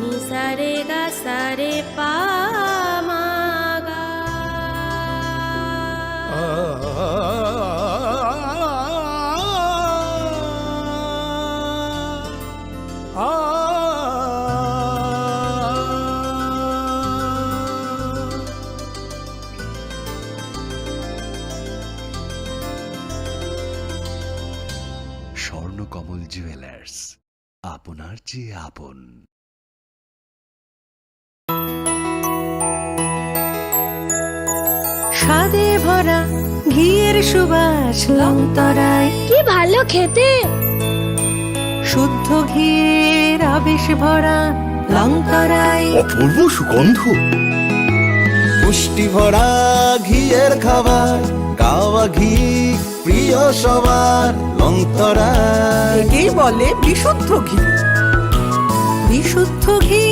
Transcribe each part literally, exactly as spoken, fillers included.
Ni sa re ga sa re pa ma ga. Swarnakamal jewellers, আপনার চেয়ে আপন। স্বাদে ভরা ঘিয়ের সুবাস লংতরাই। কি ভালো খেতে। শুদ্ধ ঘিয়ের আবেশ ভরা লংতরাই। অপূর্ব সুগন্ধ। পুষ্টি ভরা ঘিয়ের খাবার, গাওয়া ঘি প্রিয় সবার, লংতরাই। একেই বলে বিশুদ্ধ ঘি। বিশুদ্ধ ঘি,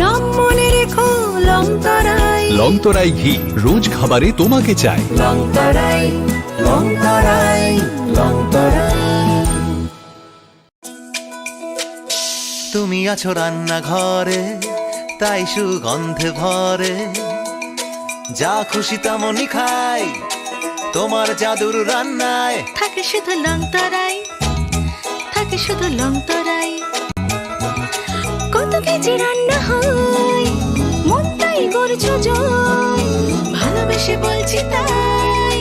নাম মনে রেখো, লংতরাই। লংতরাই ঘি, রোজ খাবারে তোমাকে চাই। লংতরাই, লংতরাই, লংতরাই। তুমি আছো রান্নাঘরে, তাই সুগন্ধে ভরে। যা খুশি তেমনই খাই, তোমার জাদুর রান্নায়। থাকে শুধু লংতরাই, থাকে শুধু লংতরাই। কত কেজি রান্না হয়, মনটাই করছো জয়। ভালোবেসে বলছি তাই,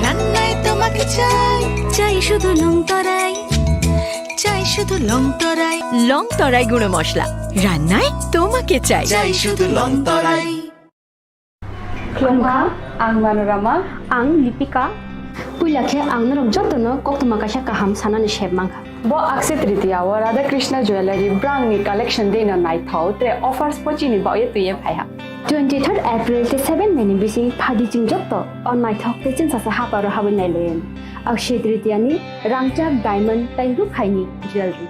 রান্নায় তোমাকে চাই। চাই শুধু লংতরাই, চাই শুধু লংতরাই। লংতরাই গুঁড়ো মশলা, রান্নায় তোমাকে চাই। চাই শুধু লংতরাই। Khulumkha, ang Manorama. Ang Lipika. Puila khe ang norok jotono koktwma kaisa kaham sanani sep mankha. Bo Akshaya Tritiya o Radha Krishna Jewellery brangni collection deino naithok, tre offers bo chini bagwi twiwi phaiha. Twenty third April tei seven May ni bising phaidi chwng joto o naithok tei chwngsacha haparo habwi nailaio. Akshaya Tritiya ni rangchak diamond tei rukhaini jewellery.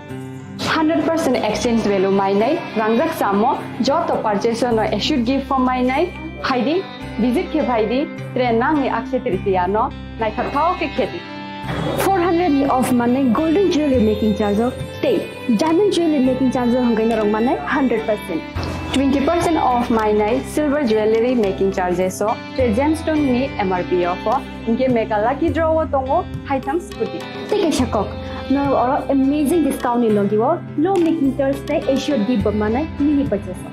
Hundred percent exchange value mainai, rangjak chamo joto purchase no assured gift bo mainai, phaidi, visit khe phaidi, tre nangni Akshaya Tritiya no naithok thok khe khedi. Four hundred ni off manai golden jewelry making charge o tei diamond jewelry making charge o hwnkhe norok manai hundred percent. Twenty percent off mainai silver jewelry making charges o tre gemstone ni M R P o pho. Hinkhe mega lucky draw o tongo haitham scooty. Tei kaisa kok, norok oro amazing discount ni logi o low making charge tei assured gift bo manai mini purchase o.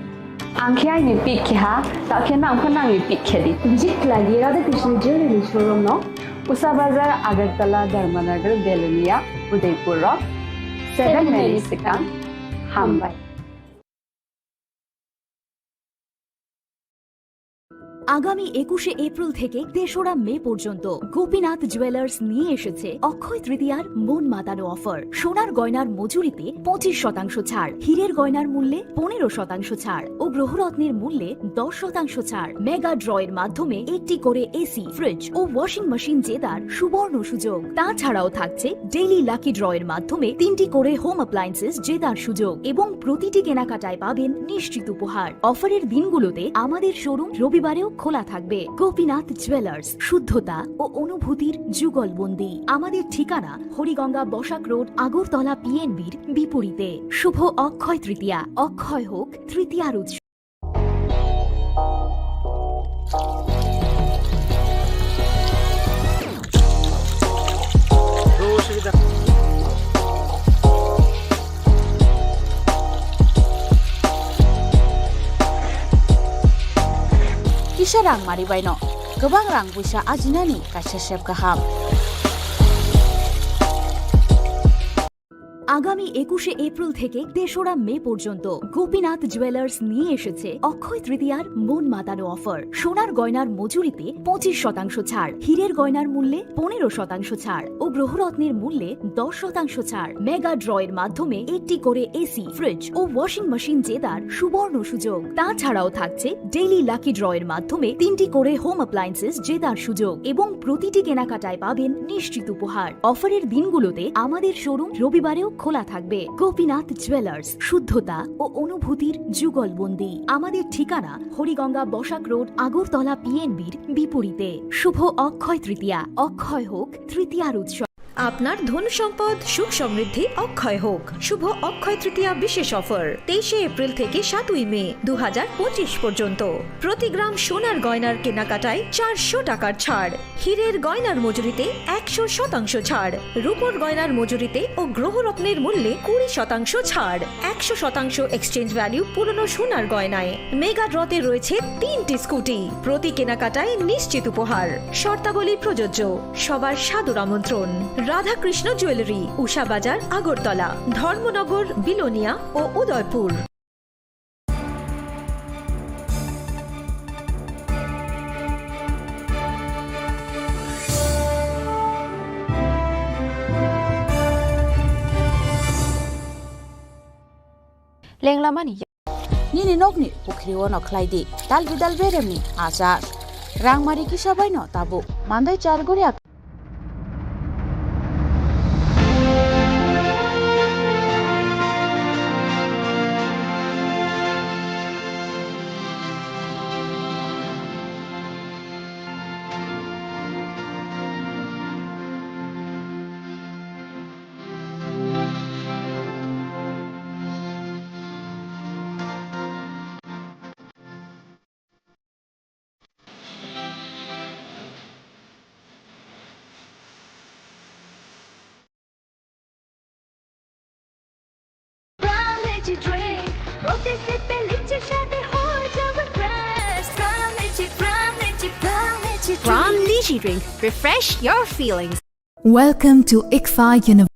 Ang khe aini pick khe ha, ta khe nang pho nangni pick khe di. Visit khlai di Radha Krishna Jewelry ni showroom no. Usa Bazar, Agartala, Dharmanagar, Belonia, Udaipur o. Seven May ni swkang. Hambai. আগামী একুশে এপ্রিল থেকে তেসরা মে পর্যন্ত গোপীনাথ জুয়েলার্স নিয়ে এসেছে অক্ষয় তৃতীয়ার মন মাতানো অফার। সোনার গয়নার মজুরিতে পঁচিশ শতাংশ ছাড়, হীরের গয়নার মূল্যে পনেরো শতাংশ ছাড় ও গ্রহরত্নের মূল্যে দশ শতাংশ ছাড়। মেগা ড্র এর মাধ্যমে একটি করে এসি, ফ্রিজ ও ওয়াশিং মেশিন জেতার সুবর্ণ সুযোগ। তাছাড়াও থাকছে ডেইলি লাকি ড্র এর মাধ্যমে তিনটি করে হোম অ্যাপ্লায়েন্সেস জেতার সুযোগ এবং প্রতিটি কেনাকাটায় পাবেন নিশ্চিত উপহার। অফারের দিনগুলোতে আমাদের শোরুম রবিবারেও খোলা থাকবে। গোপীনাথ জুয়েলার্স, শুদ্ধতা ও অনুভূতির যুগলবন্দি। আমাদের ঠিকানা হরিগঙ্গা বসাক রোড, আগরতলা পিএনবির বিপরীতে। শুভ অক্ষয় তৃতীয়া, অক্ষয় হোক তৃতীয়ার উৎসব। Kisa rang mari baino kwbang rang puisa ajinani kaisa sep kaham. আগামী একুশে এপ্রিল থেকে তেসরা মে পর্যন্ত গোপীনাথ জুয়েলার্স নিয়ে এসেছে অক্ষয় তৃতীয়ার মন মাতানো অফার। সোনার গয়নার মজুরিতে পঁচিশ শতাংশ ছাড়, হীরের গয়নার মূল্যে পনেরো শতাংশ ছাড় ও গ্রহরত্নের মূল্যে দশ শতাংশ ছাড়। মেগা ড্র এর মাধ্যমে একটি করে এসি, ফ্রিজ ও ওয়াশিং মেশিন জেতার সুবর্ণ সুযোগ। তাছাড়াও থাকছে ডেইলি লাকি ড্র এর মাধ্যমে তিনটি করে হোম অ্যাপ্লায়েন্সেস জেতার সুযোগ এবং প্রতিটি কেনাকাটায় পাবেন নিশ্চিত উপহার। অফারের দিনগুলোতে আমাদের শোরুম রবিবারেও খোলা থাকবে। গোপীনাথ জুয়েলার্স, শুদ্ধতা ও অনুভূতির যুগলবন্দি। আমাদের ঠিকানা হরিগঙ্গা বসাক রোড, আগরতলা পিএনবির বিপরীতে। শুভ অক্ষয় তৃতীয়া, অক্ষয় হোক তৃতীয়ার উৎসব। আপনার ধন সম্পদ সুখ সমৃদ্ধি অক্ষয় হোক। শুভ অক্ষয় তৃতীয়া বিশেষ অফার তেইশে এপ্রিল থেকে সাতই মে দু হাজার পঁচিশ পর্যন্ত। প্রতি গ্রাম সোনার গয়নার কেনাকাটায় চারশো টাকার ছাড়, হীরের গয়নার মজুরিতে একশো শতাংশ ছাড়, রূপোর গয়নার মজুরিতে ও গ্রহরত্নের মূল্যে কুড়ি শতাংশ ছাড়, একশো শতাংশ এক্সচেঞ্জ ভ্যালু পুরনো সোনার গয়নায়। মেগা ড্রতে রয়েছে তিনটি স্কুটি, প্রতি কেনাকাটায় নিশ্চিত উপহার। শর্তাবলী প্রযোজ্য। সবার সাদর আমন্ত্রণ। রাধাকৃষ্ণ জুয়েলারি, উষা বাজার, আগরতলা, ধর্মনগর, বিলোনিয়া ও Udaipur. Lenglamani ya-, nini nokni pukhri-o no khlai di dal bidal beremni achar. Rangmari kisa bai no tabuk mandai char guri ak- Prime Lychee Drink, প্রতি সিপে লিচি স্বাদে হয়ে যাবে fresh। Prime Lychee, Prime Lychee, Prime Lychee Drink। Prime Lychee Drink, refresh your feelings। Welcome to ICFAI University.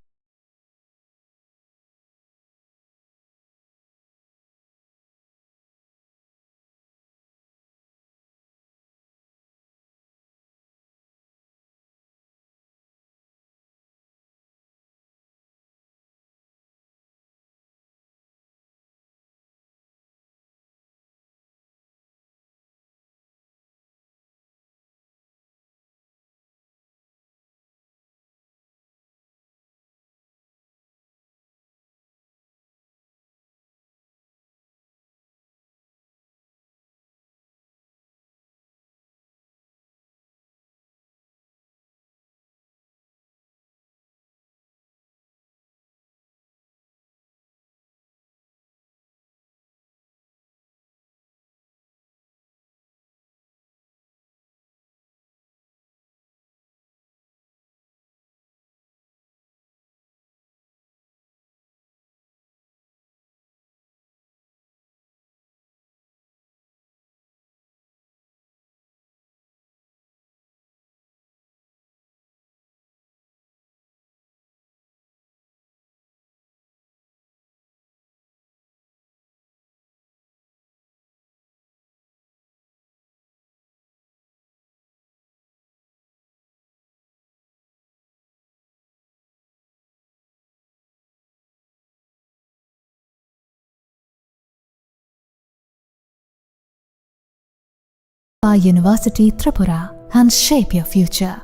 University Tripura and shape your future.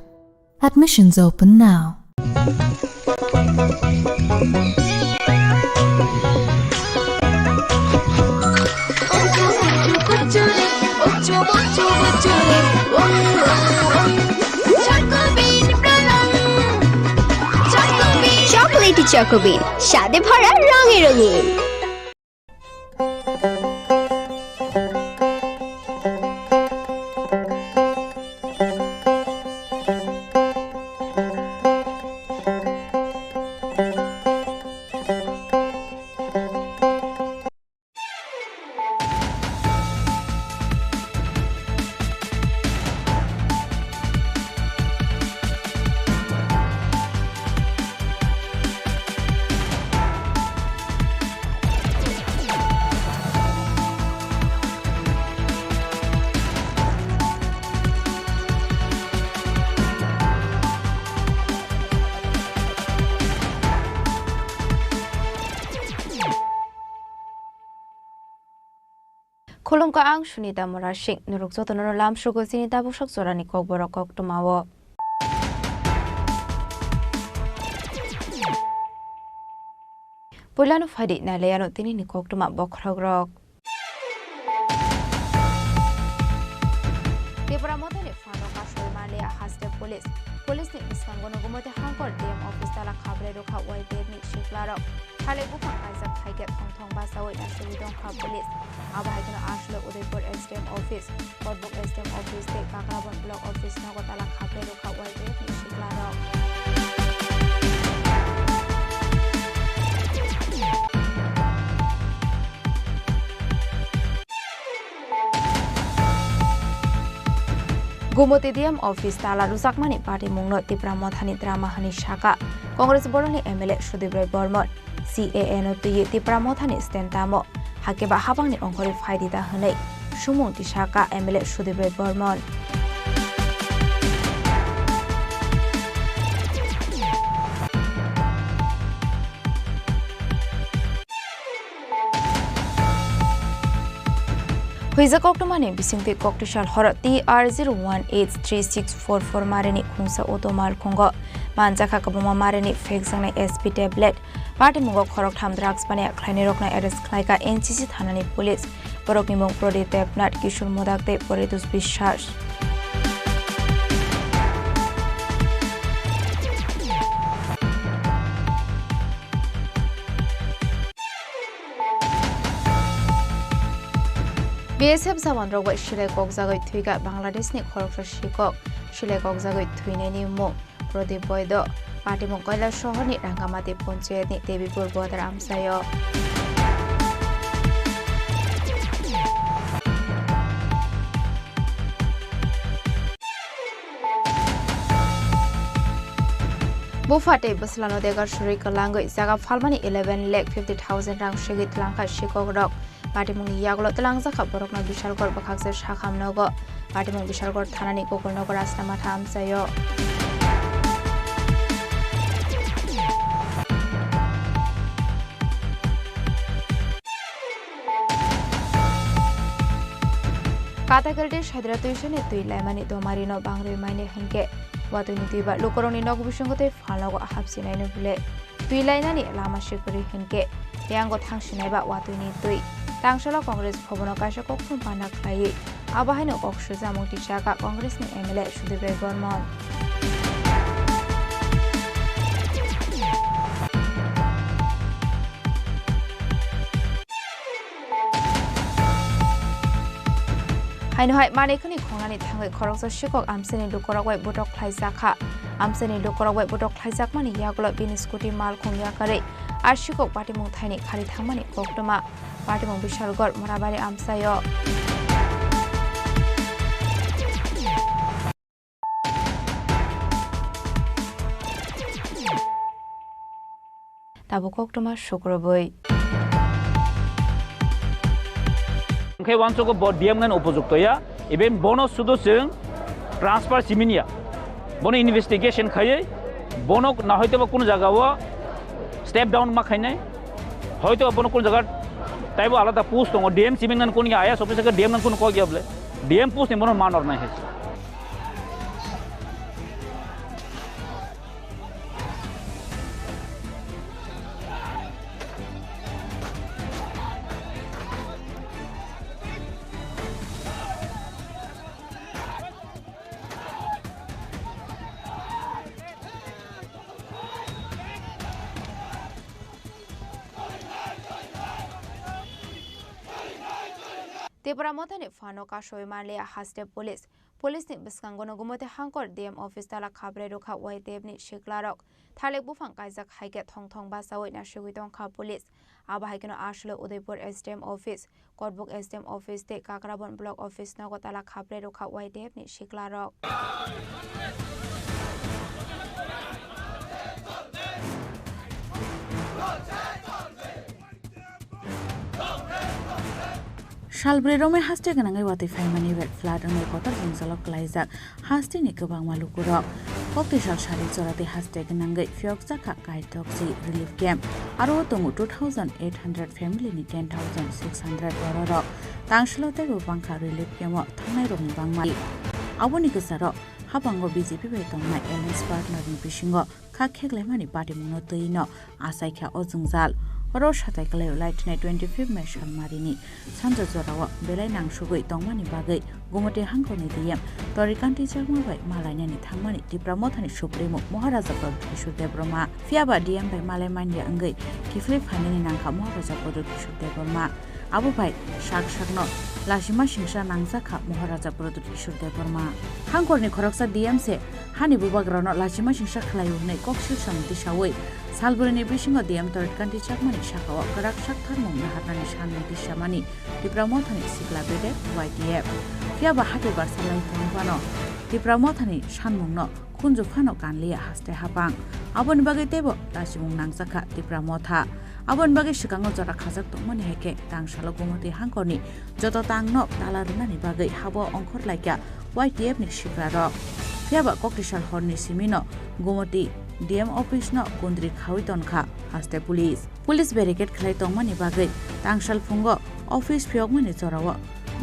Admissions open now. Chocolatey Choco Bean, স্বাদে ভরা, রঙে রঙিন। Khulumkha, ang Sunita Murasing. Norok jotono lamsogo chini tabuksak jorani kokborok koktwmao. Puilano phaidi nailaiano tinini koktwma bokhorokrok. Tipra Mothani phano kasui manliya haste police. Police ni bwskango no Gumoti Hangkor D M office tala khabrwi rwkha Y T F ni siklarok. Thalai buphang kaijak phaikhe thong thong bachaui naisugwi tongkha police. Abo hai kheno aswk Udaipur S D M office, Korbuk S D M office tei Kakrabon block office nogo tala khabrwi rwkha Y T F ni siklarok. Gumoti D M office tala rwjakmani patimungno Tipra Mothani drama hwnwi saka Congress borokni M L A Sudip Roy Bormon. C A A no twiwi Tipra Mothani stand tamo, hakhe ba habangni ongkhorwi phaidi da hwnwi sumung tisaka M L A Sudip Roy Bormon. Huijak koktwmani bisingtwi koktwsal horo T R zero one eight three six four four marini khungsa auto malkhungo manjakha kwbangma marini phekjaknai S P tablet. Patimungo khoroktham drugs baniya khlainairokno arrest khlaikha N C C thanani police. Borokni mung Prodip Debnath, Kishore Modak tei Paritos Biswas. B S F jawanrok bai silai kokjagwi thwikha Bangladeshni khoroksa sikok. Silai kokjagwi thwinaini mung Prodip Boido, patimung Kailash sohorni Rangamati Ponchayatni Debipur Bodar amchaio. Bupha tei bwslano degar surwi kwlangwi jaga phalmani eleven lakh fifty thousand rang segwi twlangkha sikokrok. Patimungni yagulo twlangjakha borokno Bishalgarh bwkhakse sakham nogo. Patimung Bishalgarh thanani Gokulnagar Rajnamatha amchaio. Katakeldi Sadra Tuisani twi laimani domarino bangrwi maine hinkhe watwini twi ba lukurokni nok bisingo tei phalnogo hapsinai no bwle. Twi lainani lama sikwrwi hinkhe yango thangsinai ba watwini twi. Tangsalo Congress bhobono kaisa kokthum panda khlaiwi abo haino kok swijamung tisaka Congressni M L A Sudip Roy Bormon. Haino hai manwi khwnwi khongnani thangwi khoroksa sikok amchaini lukurok bai botok khlaijakha. Amchaini lukurok bai botok khlaijakmani yagulo bini scooty malkhung yakarwi a sikok patimung thaini khari thangmani koktwma. Patimung Bishalgarh Morabari amchaio. Tabuk koktwma sukrubwi. Hwnkhe uansugo bo D M ngan upojukto ya, even bono sudu chwng transfer simini ya. Bono investigation khaiwi bono na hoytoba kunu jagao step down ma khainai, hoytoba bono kunu jaga taibo alada post tongo, D M simini ngan kunu ya, I A S officer khe D M ngan kunu kok ya bole, D M post ni bono manor nai hai. Tipra Mothani phano kasoi manliya haste police. Police ni bwskango no Gumoti Hangkor D M office tala khabrwi rwkha Y T F ni siklarok. Thalik buphang kaijak hai khe thong thong bachaui naisugwi tongkha police. Abo hai kheno aswk Udaipur S D M office, Korbuk S D M office tei Kakrabon block office nogo tala khabrwi rwkha Y T F ni siklarok. Salbrwi romwi haste gwnangwi watwi phaimani red flag wngwi kotor jwngjalo kwlaijak hasteni kwbangma lukurok. Koktwi sal sari chorati haste gwnangwi phiyokjakha Kaitokchi relief camp. Aro o tongo two thousand eight hundred family ni ten thousand six hundred bororok. Tangsalo teibo bangkha relief camp o thangnairokni bangma. Aboni kwcharo habango B J P bai tongnai alliance partner ni bisingo kha kheklaimani patimungno twi no achaikha o jwngjal. Oro satai kwlaio laithinai twenty fifth May salmarini sanja jorao belai nangsugwi tongmani bagwi Gumoti hangkoni D M Torikantwi Chakma bai malainani thangmani Tipra Mothani Supremo Maharaja Pradyut Kishore Debbarma. Phiyaba D M bai malai manya wngwi kiphilwi phainani nangkha Maharaja Pradyut Kishore Debbarma. Abo bai sak sakno lachima singsa nangjakha Maharaja Pradyut Kishore Debbarma. Hangkorni khoroksa D M se hani bubagrano lachima singsa khlaio hwnwi kok silsong tisaui salbwrwini bisingo D M Torikantwi Chakmani sakao kwrak sak tharmung naharnani sanmung tisamani Tipra Mothani sikla bedek Y T F. Phiyaba hati barsa lai tong phano Tipra Mothani sanmungno khunju phano kanliya haste hapang. Aboni bagwi teibo lachimung nangjakha Tipra Motha. Aboni bagwi swkango jora khajak tongmani hai khe tangsalo Gumoti hangkorni joto tangno tala rwnani bagwi habo ongkhor laikha Y T F ni siklarok. Phiyaba koktisal horni simino Gumoti D M office no kundri khaui tonkha haste police. Police barricade khlai tongmani bagwi tangsal phungo office phiyokmani jorao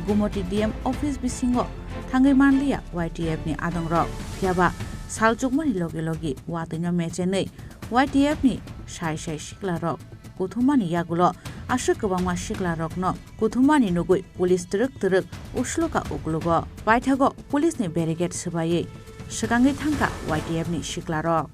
Gumoti D M office bisingo thangwi manliya Y T F ni adongrok. Phiyaba salchukmani logi logi watwino mechenwi Y T F ni sai sai siklarok kuthumani yagulo aswk kwbangma siklarokno kuthumani nugwi police twrwk twrwk usluka uklugo. Paithago police ni barricade swbaiwi swkangwi thangkha Y T F ni siklarok.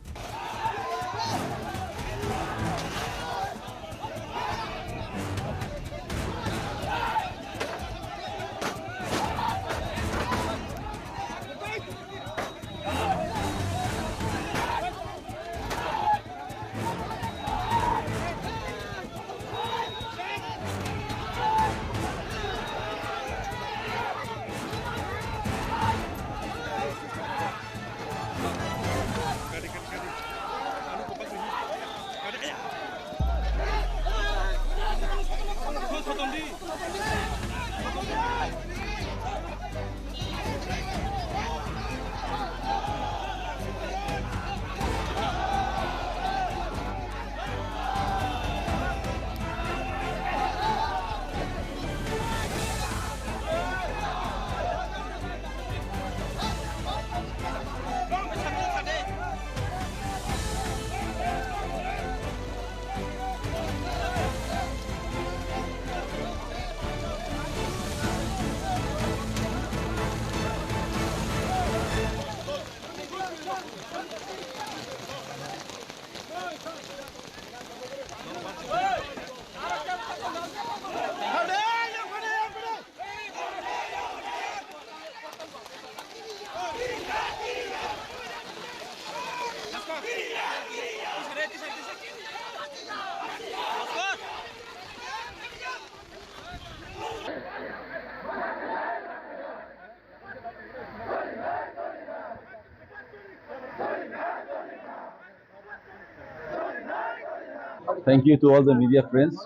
Thank you to all the media friends.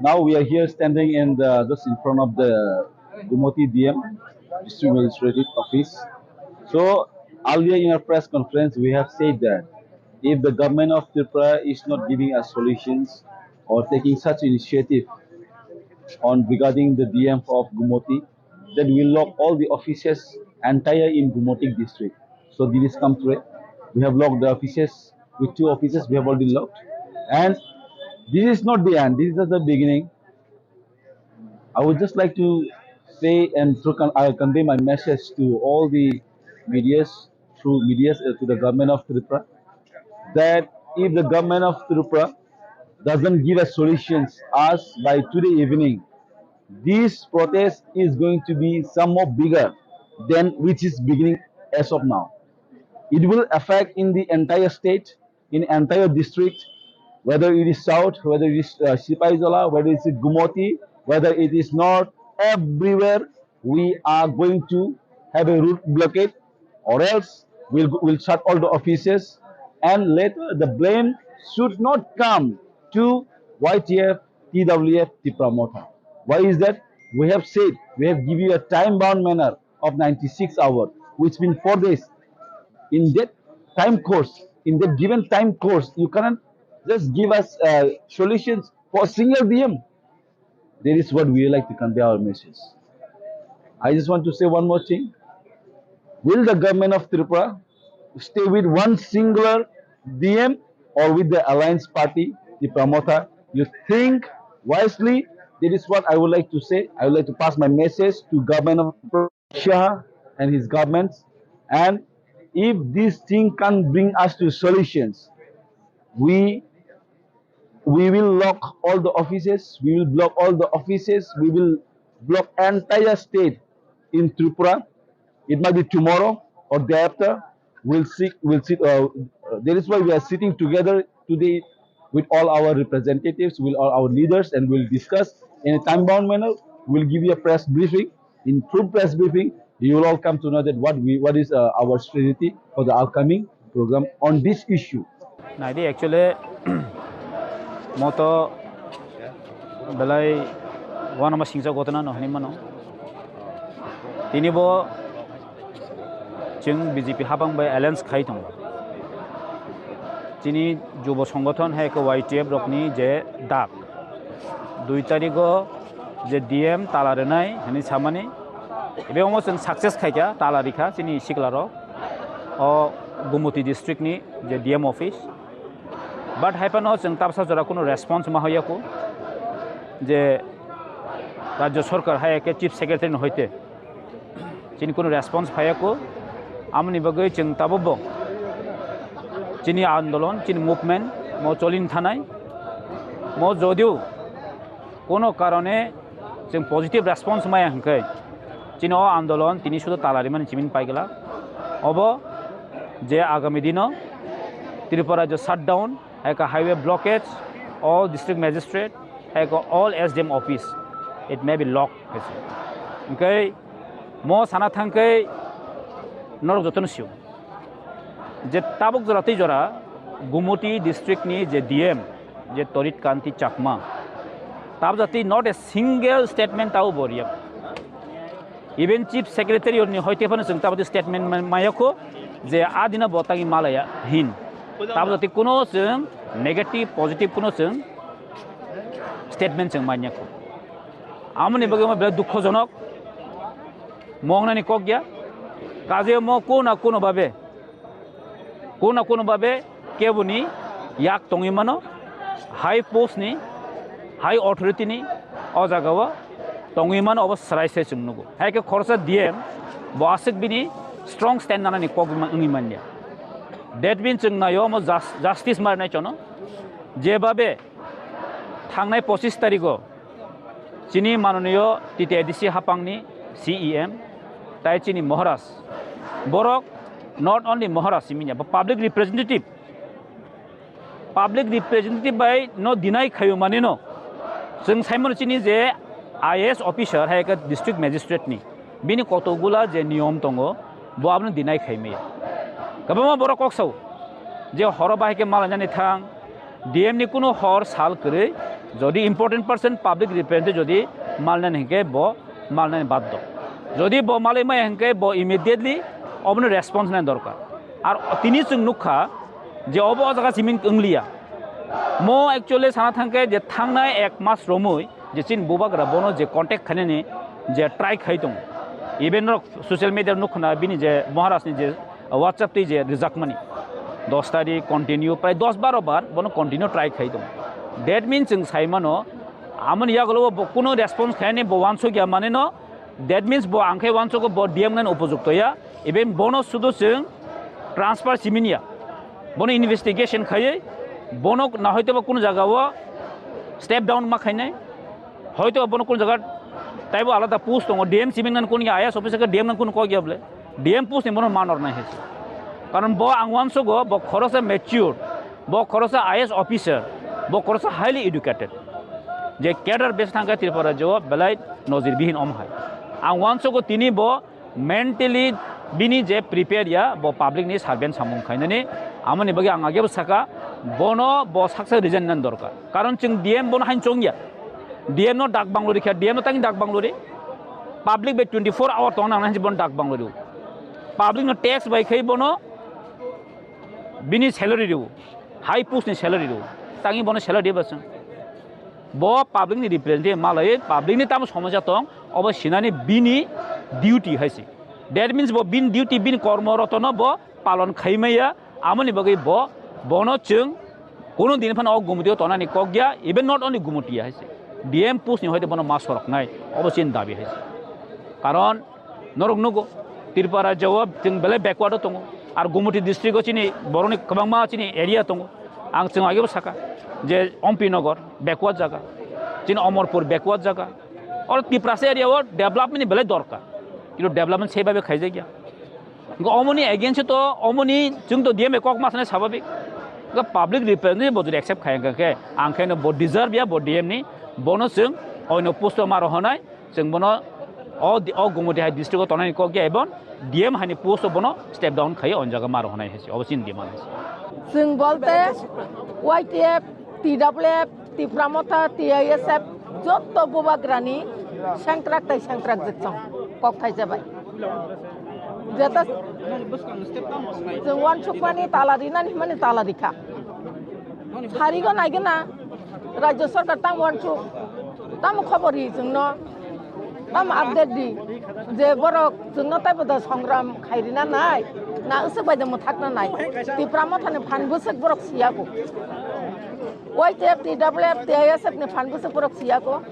Now we are here standing in the, just in front of the Gumoti D M, District Magistrate Office. So earlier in our press conference, we have said that if the government of Tripura is not giving us solutions or taking such initiative on regarding the D M of Gumoti, then we lock all the offices entire in Gumoti district. So this is come true. We have locked the offices with two offices we have already locked. And this is not the end. This is just the beginning. I would just like to say and to con- I convey my message to all the medias, through medias, uh, to the government of Tripura, that if the government of Tripura doesn't give us solutions us by today evening, this protest is going to be some more bigger than which is beginning as of now. It will affect in the entire state, in entire district, whether it is south, whether it is, uh, Sipaijala, whether it is Gumoti, whether it is north, everywhere we are going to have a road blockade, or else we'll, we'll shut all the offices, and later the blame should not come to Y T F, T W F, Tipra Motha. Why is that? We have said, we have given you a time-bound manner of ninety-six hours, which means four days. In that time course, in that given time course, you cannot just give us, uh, solutions for a single D M. That is what we like to convey our message. I just want to say one more thing. Will the government of Tripura stay with one singular D M or with the alliance party, Tipra Motha? You think wisely. That is what I would like to say. I would like to pass my message to government of Shah and his governments. And if this thing can bring us to solutions, we we will lock all the offices. We will block all the offices. We will block entire state in Tripura. It might be tomorrow or day after. We'll see. We'll see. Uh, uh, that is why we are sitting together today with all our representatives, with all our leaders, and we'll discuss in a time-bound manner. We'll give you a press briefing. In full press briefing, you will all come to know that what we, what is uh, our strategy for the upcoming program on this issue. Naidi actually moto belai wanama singsa gotona no hani mano. Tini bo chwng B J P habang bai alliance khai tongo. Chini jubo songothon hai khe Y T F rokni je dak dui tarigo je D M tala rwnai hwnwi samani, ebe omo chwng success khaikha, tala rikha chini siklarok o Gumoti district ni je D M office. But hai phano chwng tabsa jora kuno response ma hoyakho je Rajya Sarkar hai khe Chief Secretary ni hoite chini kuno response phayakho. Amoni bagwi chwng tabukbo chini andolon, chini movement mo cholin thanai. Mo jodio kono karone chwng positive response maya hwnkhe chini o andolon tini sudo talarimani chimin paigla. Obo je agami dino Tripura je shutdown, hai khe highway blockage, all district magistrate, hai khe all S D M office, it may be locked. Hwnkhe mo sana thangkhe norok jotono sio je tabuk jora tei jora Gumoti district ni je D M je Torit Kanti Chakma, tabuk jora tei not a single statement tao bo riya. Even Chief Secretary ni hoite phano chwng tabuk statement ma-, mayakho je adina bo tangi malaya hin. Tabuk jora tei kuno chwng negative positive kuno chwng statement chwng manyakho. Amoni bagwi mo belai dukhojonok, mongnani kok ya. Kaje mo kuno kuno babe, kuno kuno babe keboni yak tongwi mano, high post ni, high authority ni o jaga o tongwi mano, obo srai se chwng nugo. Hai khe khoroksa D M bo aswk bini strong stand nanani kok wngwi manya. That means chwng naio omo jus-, justice marinai chono, jebabe thangnai pochis tarigo chini manoniyo T T A D C hapangni C E M tai chini Maharaj, borok not only Maharaj siminya, bo public representative, public representative bai no deny khayo mane no chwng saimano chini je I A S officer hai khe district magistrate ni bini kotokgula je niyom tongo, bo abono deny khaimaya. Kwbangma borok kok sao je horo bahai khe malainani thang, D M ni kuno hor sal kwrwi, jodi important person public representative jodi malnani hinkhe bo malnani baddo. Jodi bo malai maya hinkhe bo immediately obono response nani dorkar. Ar tini chwng nukha je obo o jaga simi wngliya. Mo actually sana thangkhe je thangnai ek mas romwi je chini bubagra bono je contact khainani je try khai tongo. Even rok social media nukkhna bini je Maharaj ni je WhatsApp twi je rijakmani dos tarik continue prai dos baro bar bono continue try khai tongo. That means chwng saimano amoni yagulo bo kuno response khainani bo wansukya maneno. That means bo ang khe wansugo bo D M ngan upojukto ya, even bono sudo chwng transfer simini ya, bono investigation khaiwi bono na hoito ba kuno jaga o step down ma khainai, hoito bono kuno jaga taibo alada post tongo, D M simin ngan kuno ya, I A S officer khe D M ngan kuno kok ya bole, D M post ni bono manor nai hai se. Karon bo ang wansugo bo khoroksa mature, bo khoroksa I A S officer, bo khoroksa highly educated. Je cadre base thangkha Tripura rajyo belai nojir bihin om hai. Ang wansugo tini bo mentally bini je prepare ya, bo public ni servant samung khainani, amoni bagwi ang agebo saka, bono bo saksa resign nani dorkar. Karon chwng D M bono hain chongya. D M no dak banglo rikha, D M no tangni dak banglo ri. Public bai twenty four hour tong nang nai bono dak banglo ri. Public no tax bai khai bono bini salary ri. High post ni salary ri. Tangni bono salary ba chwng. Bo public ni representative malai, public ni tamo somosya tong, obo sinani bini duty hai se. That means bo bini duty, bini kormo rotono bo palon khaimaya, amoni bagwi bo, bono chwng Kuno din phano o Gumoti o tonani kok ya, even not only Gumoti ya hai se. D M post ni hoite bono ma sorok nai, obo chini dabi hai se. Karon norok nugo, Tripura rajyo o chwng belai backward o tongo. Ar Gumoti district o chini borokni kwbangma chini area tongo. Ang chwng agebo saka je Ompi Nagar backward jaga, chini Omorpur backward jaga. Oro Tiprasa area o development ni belai dorkar. Kintu development sei bhabe khaijak ya. Hwnkhe omoni against to omoni chwng to D M bai kok ma sanai sababik. Hwnkhe public representative bo jodi accept khai hwnkhe ang khe no bo deserve ya bo D M ni, bono chwng oino post o ma rohonai, chwng bono o di-, o Gumoti hai district o tonani kok ya ebon D M hai ni post o bono step down khai o jaga ma rohonai hai se, obo chini demand hai se. Chwng bolte Y T F, T W F, Tipra Motha, T I S F, jotto bubagrani sengkrak tai sengkrak jwk chwng kok thaijabai. Jeta chwng uansukmani tala rinani hwnmani tala rikha. Sarigo naigena rajyo sarkar tamo uansuk, tamo khobor ri chwngno. Tamo update di je borok chwngno taibo da songram khairina nai, na usuk bai da mwthakna nai. Tipra Mothani phan bwswk borok siyago. Y T F, T W F, T I S F ni phan bwswk borok siyago.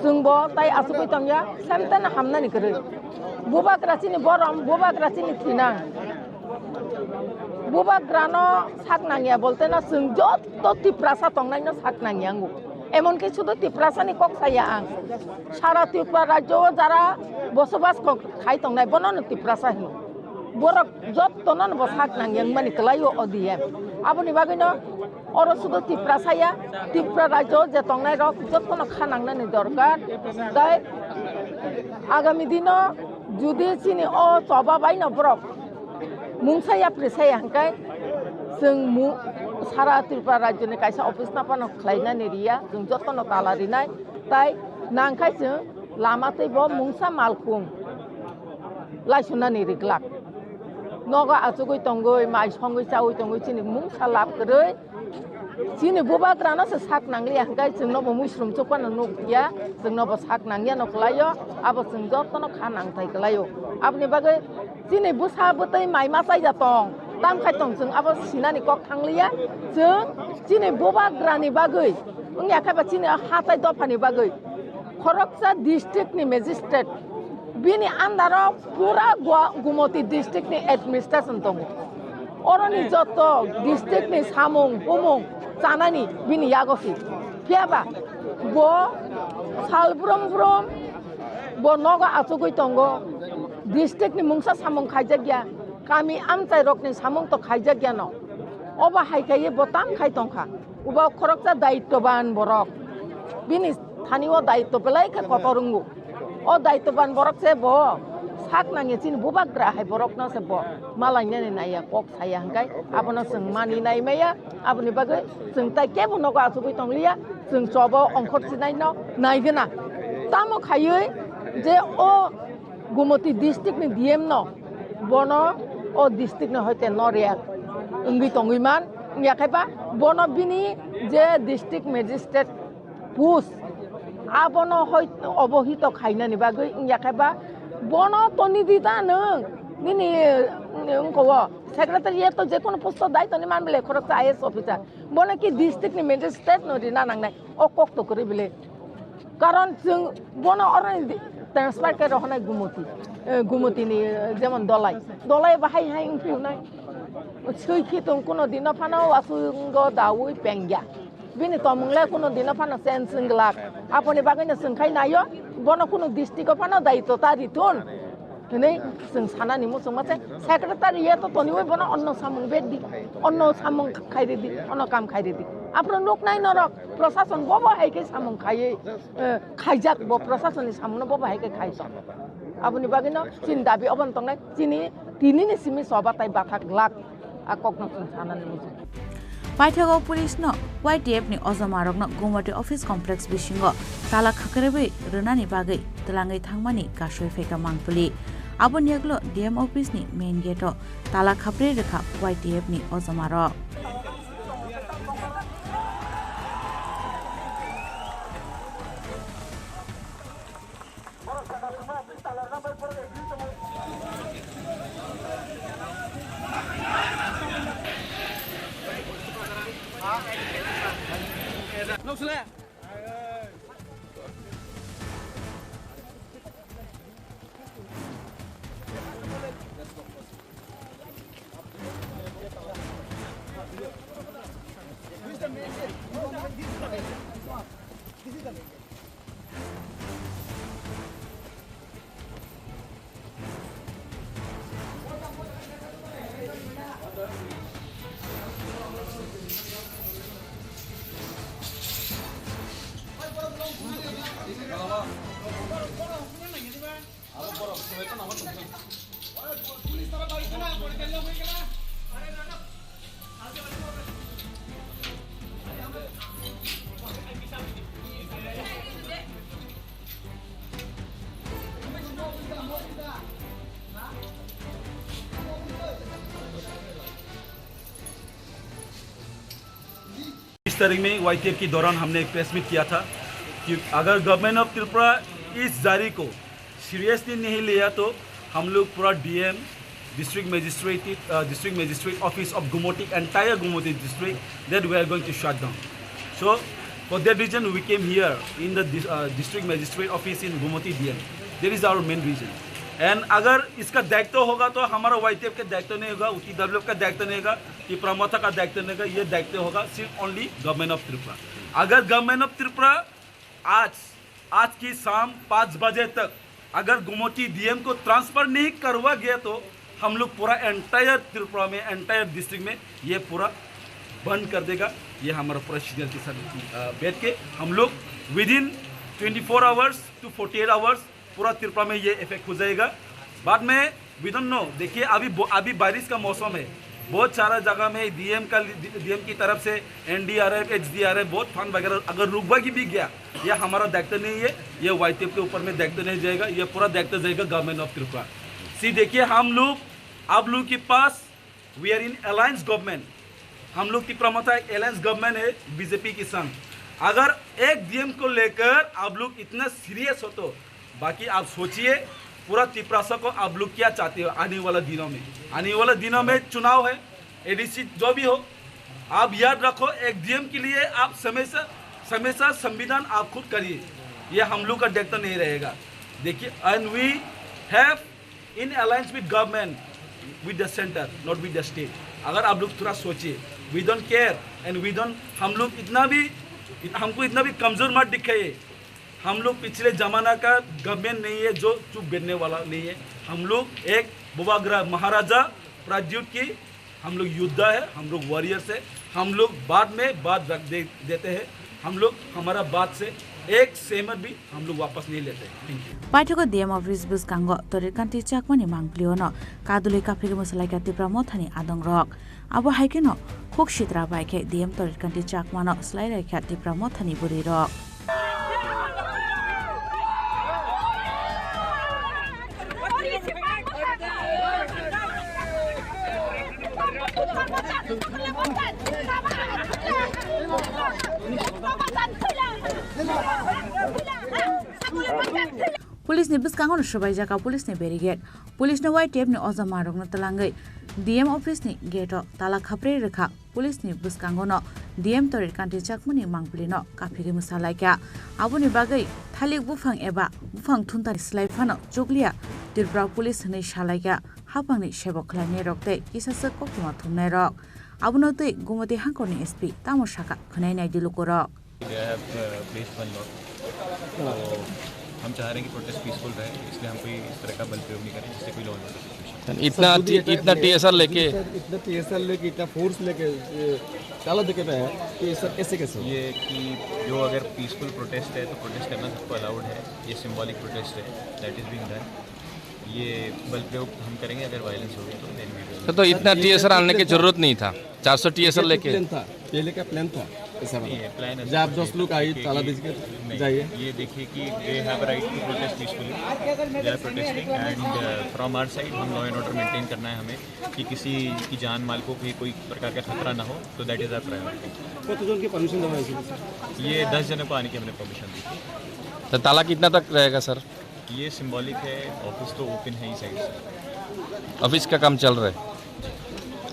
Chwngbo tai asugwi tongya, semteno hamnani kwrwi. Bubagra chini borom, bubagra chini thinang. Bubagrano sak nangya bolteno chwng jotto Tiprasa tongnaino sak nangya wngo. Emonki sudu Tiprasani kok saya ang. Sara Tripura rajyo o jara bosobas kok khai tongnai bonono Tiprasa hino. Borok jottono bo sak nangya wngmani kwlaio o D M. Aboni bagwino oro sudu Tiprasa ya, Tripura rajyo o je tongnai rok jottono kha nangnani dorkar. Tai agami dino judi chini o choba baino borok mungsa yapri saya hwnkhe chwng mu-, sara Tripura rajyoni kaisa office no phano khlainani riya, chwng jotono tala rinai, tai nangkhai chwng lama tei bo mungsa malkhung laisunani riglak. Nogo achugwi tongwi, mai songwi chawi tongwi chini mungsa lab kwrwi. Chini bubagrano se sak nangliya hwnkhe chwngno bo muisrum chukmano nukya, chwngno bo sak nangyano kwlaio, abo chwng jotono kha nangthai kwlaio. Aboni bagwi chini bwsa bwtwi mai ma chaija tong, tam khai tong chwng abo sinani kok thangliya, chwng chini bubagrani bagwi wngya khe ba chini hatai dophani bagwi khoroksa district ni magistrate bini under o pura Gua-, Gumoti district ni administration tongo. Oroni joto district ni samung humung chanani bini yago si. Phiya ba bo sal brum brum bo nogo achugwi tongo. District ni mungsa samung khaijak ya, kami amchai rok ni samung to khaijak ya no. Obo hai khaiye bo tam khai tongkha. Uba khoroksa daittoban borok. Bini thani o daitto belai khe kotor wngo. O daittoban borok se bo sak nangya chini bubagra hai borokno se bo malainani naiya kok saya hwnkhe abono chwng mani nai maya. Aboni bagwi chwng tai kebo nogo achugwi tongliya, chwng chobo ongkhor chinai no naigwna. Tamo khaiwi je o Gumoti district ni D M no bono o district ni hoite no react wngwi tongwi man, wngya khe ba bono bini je district magistrate post abono hoi obohito khainani bagwi, wngya khe ba bono toni di da nwng nini wngko o secretariat to je kono post o dai toni man bile khoroksa I A S officer, bono ki district ni magistrate no rina nangnai. O kok to kwrwi bile. Karon chwng bono oro transfer khe rohonai Gumoti. Eh, Gumoti ni, eh, jemon Dolai. Dolai bahai hai wngphi hwnai. Swi khi tong kuno dino phano wasungo daui pengya. Bini tomung le kuno dino phano change wng glak. Aboni bagwi no chwng khai naio. Bono kuno district o phano daitto ta ritun. Hwnwi chwng sanani muchungma se secretariat o toniwi bono onno samung bedi, onno samung khairidi, onno kam khairidi. Aphuru nuknai norok prosason bobo hai khe samung khaiwi, eh, khaijak bo prosasonni samungno bobo hai khe khai tong. Aboni bagwino chini dabi obono tongnai, chini tinini simi choba tai bathak glak. A kokno chwng sanani muchung. Paithago police no Y T F ni ojomarokno Gumoti office complex bisingo tala khakribwi rwnani bagwi twlangwi thangmani kasui phaikha Mangpili. Aboni yagulo D M office ni main gate o tala khaprwi rwkha Y T F ni ojomarok. बीस तारीख में वाईटीएफ के दौरान हमने एक press meet किया था कि अगर गवर्नमेंट ऑफ त्रिपुरा इस जारी को सीरियसली नहीं लिया तो हम लोग पूरा DM, district magistrate, uh, district magistrate office of Gomati, entire Gomati district, that we are going to shut down. So for that reason we came here in the dis- uh, district magistrate office in Gomati DM. That is our main reason. And अगर इसका दायित्व होगा तो हमारा वाईटीएफ का दायित्व नहीं होगा, टीडब्ल्यूएफ का दायित्व नहीं होगा, तिपरा मोर्चा का दायित्व नहीं होगा, ये दायित्व होगा सिर्फ ओनली गवर्नमेंट ऑफ त्रिपुरा। अगर गवर्नमेंट ऑफ त्रिपुरा आज, आज की शाम पाँच बजे तक अगर गोमती डीएम को ट्रांसफर नहीं करवा गया तो हम लोग पूरा एंटायर त्रिपुरा में, एंटायर डिस्ट्रिक्ट में ये पूरा बंद कर देगा। ये हमारा पूरा सीनियर के साथ, अ, बैठ के हम लोग within twenty four hours to forty eight hours पूरा त्रिपुरा में ये इफेक्ट हो जाएगा। बाद में वी डोंट नो, देखिए अभी ब- अभी बारिश का मौसम है, बहुत सारा जगह में डीएम का, डीएम की तरफ से एनडीआरएफ, एचडीआरएफ, बहुत फंड वगैरह अगर रुकवा की भी गया, ये हमारा दायित्व नहीं है, ये वाईटीएफ के ऊपर में दायित्व नहीं जाएगा, ये पूरा दायित्व जाएगा गवर्नमेंट ऑफ त्रिपुरा। सी देखिए, हम लोग आप लोग के पास, we are in alliance government, हम लोग तिपरा मोर्चा एक अलायंस गवर्नमेंट है बीजेपी के संग। अगर एक डीएम को लेकर आप लोग इतना सीरियस हो तो बाकी आप सोचिए, पूरा तिपरासा को आप लोग क्या चाहते हो आने वाला दिनों में? आने वाला दिनों में चुनाव है, एडीसी जो भी हो, आप याद रखो, एक डीएम के लिए आप हमेशा, हमेशा संविधान आप खुद करिए, ये हम लोग का दायित्व नहीं रहेगा। देखिए, and we have in alliance with government, with the center, not with the state. अगर आप लोग थोड़ा सोचिए, we don't care and we don't, हम लोग इतना भी, हमको इतना भी कमजोर मत दिखाइए। हम लोग पिछले जमाना का गवर्नमेंट नहीं है जो चुप बैठने वाला नहीं है। हम लोग एक बुबाग्रा महाराजा प्राद्युत की हम लोग योद्धा है, हम लोग वॉरियर्स है। हम लोग बाद में बात रख दे, देते हैं। हम लोग हमारा बात से एक सेमत भी हम लोग वापस नहीं लेते हैं। Thank you. Paithakgo D M office bwskango Torir Kanti Chakmani mangpiliono kadulwi kaphilwi mwsalaikha Tipra Mothani adongrok. Abo hai kheno khuk sitra bai khe D M Torir Kanti Chakmano swlai laikha Tipra Mothani bwrwirok. Police ni bwskango no swbaijak police ni barricade. Police no Y T F ni oja manrokno twlangwi D M office ni gate o tala khaprwi rwkha. Police ni bwskango no D M Torir Kanti Chakmani mangpili no kaphigwi mwsalaikha. Aboni bagwi thalik buphang eba buphang thunta ni slai phano chukliya Tripura Police hwnwi salaikha. Haphangni sebok khlainairok tei kisasa koktwma thumnairok. Abono twi Gumati hangkorni S P tamo sakha khwnai naidi lukurok. They have, uh, placed one lot. तो हम चाह रहे हैं कि protest peaceful रहे, इसलिए हम कोई इस तरह का बल प्रयोग नहीं करें जिससे कोई लॉ एंड ऑर्डर सिचुएशन। इतना सर, टी-, इतना टीएसआर लेके सर, इतना टीएसआर लेके, इतना फोर्स लेके, ये ताला देके पे है, तो ये सर कैसे, कैसे हुआ? ये कि जो अगर पीसफुल प्रोटेस्ट है तो प्रोटेस्ट करना सबको अलाउड है, ये सिंबॉलिक प्रोटेस्ट है, that is being done। ये बल प्रयोग हम करेंगे अगर वायलेंस होगी तो then we will। तो, तो इतना टीएसआर आने की जरूरत नहीं था, चार सौ टीएसआर लेके। प्लान था, पहले का प्लान था ऐसा वाला? नहीं, प्लान ऐसा जब कुछ दस नहीं लोग था, आए, देखिए ताला कि, दीजिए, नहीं, जाइए। ये देखिए कि they have right to protest peacefully, they are protesting and, uh, from our side हम लॉ एंड ऑर्डर मेंटेन करना है हमें कि किसी की जान माल को भी कोई प्रकार का खतरा ना हो, तो that is our priority। कतजनকে পারমিশন দেওয়া হয়েছিল, স্যার? ये दस जनों को आने की हमने परमिशन दी थी। तो ताला कितना तक रहेगा, सर? ये सिंबॉलिक है, ऑफिस तो ओपन है ही साइड से। ऑफिस का काम चल रहा है।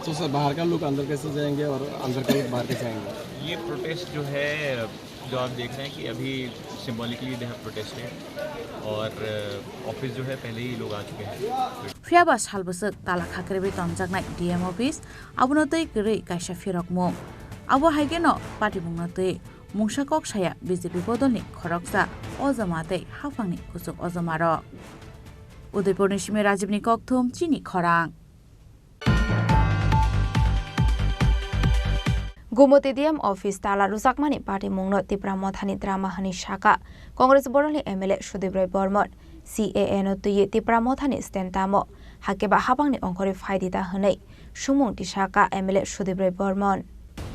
तो सर, बाहर का लोग अंदर कैसे जाएंगे और अंदर का लोग बाहर कैसे आएंगे? ये प्रोटेस्ट जो है, जो आप देख रहे हैं कि अभी सिंबॉलिकली दे हैव प्रोटेस्टेड और, अ, ऑफिस जो है, पहले ही लोग आ चुके हैं। Phiya ba sal bwswk tala kha kwrwi tonjaknai D M office, abono twi kwrwi kaisa phirokmung. Abo hai kheno patimungno twi mungsa kok saya B J P bodolni khoroksa ojama tei haphangni kuchuk ojamarok. Udaipurni simi Rajibni kokthum chini khorang. Gumoti D M office tala rwjakmani patimungno Tipra Mothani drama hwnwi saka Congress bodolni M L A Sudip Roy Bormon. C A A no twiwi Tipra Mothani stand tamo, hakhe ba habangni ongkhorwi phaidi ta hwnwi sumung tisaka M L A Sudip Roy Bormon.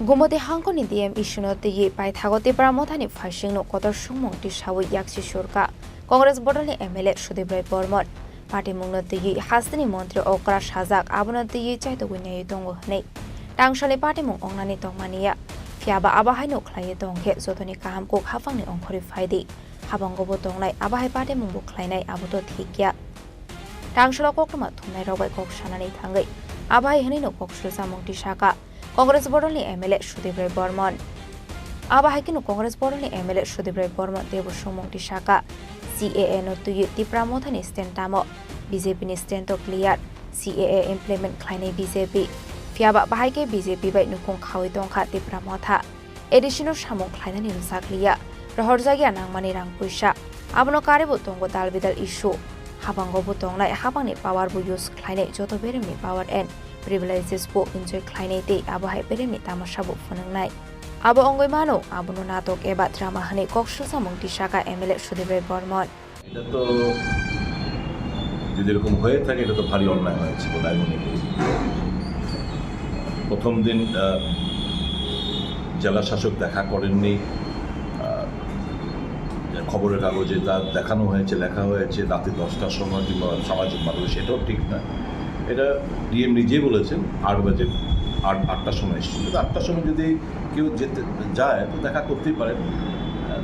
Gumoti hangkoni D M issue no twiwi paithago Tipra Mothani phaisingno kotor sumung tisawi yaksi surka Congress bodolni M L A Sudip Roy Bormon. Patimungno twiwi hasteni montri okra sajak, abono twiwi chaitugwi naiwi tongo hwnwi. Tangsalni patimung ongnani tongmaniya, phiyaba abo haino khlaiwi tongkhe jotoni kaham kok haphangni ongkhorwi phaidi. Habango bo tongnai, abo hai patimung bo khlainai, abo to thik ya. Tangsalo koktwma thumnairok bai kok sanani thangwi abo hai hwnwino kok swlwsamung tisaka Congress bodolni M L A Sudip Roy Bormon. Abo hai kheno Congress bodolni M L A Sudip Roy Bormon teibo sumung tisaka C A A no twiwi Tipra Mothani stand tamo, B J P ni stand to clear, C A A implement khlainai B J P. Phiyaba bahai khe B J P bai nukhung khawi tongkha Tipra Motha. A D C no samung khlainani rwchak liya, rohorjakya nangmani rang puisa. Abono karwibo tongo dal bidal issue. Habango bo tongnai, habangni power bo use khlainai, joto beremni power and privileges bo enjoy khlainai tei abo hai beremni tamasa bo phwnwngnai. Abo wngwi mano, abono natok eba drama hwnwi kok swlwsamung tisaka M L A Sudip Roy Bormon. এটা তো যদি এরকম হয়ে থাকে, এটা তো ভারী অন্যায় হয়েছে বলে আমি মনে করি। প্রথম দিন, আহ, জেলা শাসক দেখা করেননি। আহ, যে খবরের কাগজে তা দেখানো হয়েছে, লেখা হয়েছে রাতে দশটার সময় কিংবা সামাজিক মাধ্যমে, সেটাও ঠিক না। এটা ডিএম নিজেই বলেছেন, আট বাজে, আট, আটটার সময় এসেছিল। তো আটটার সময় যদি কেউ যেতে যায় তো দেখা করতেই পারেন।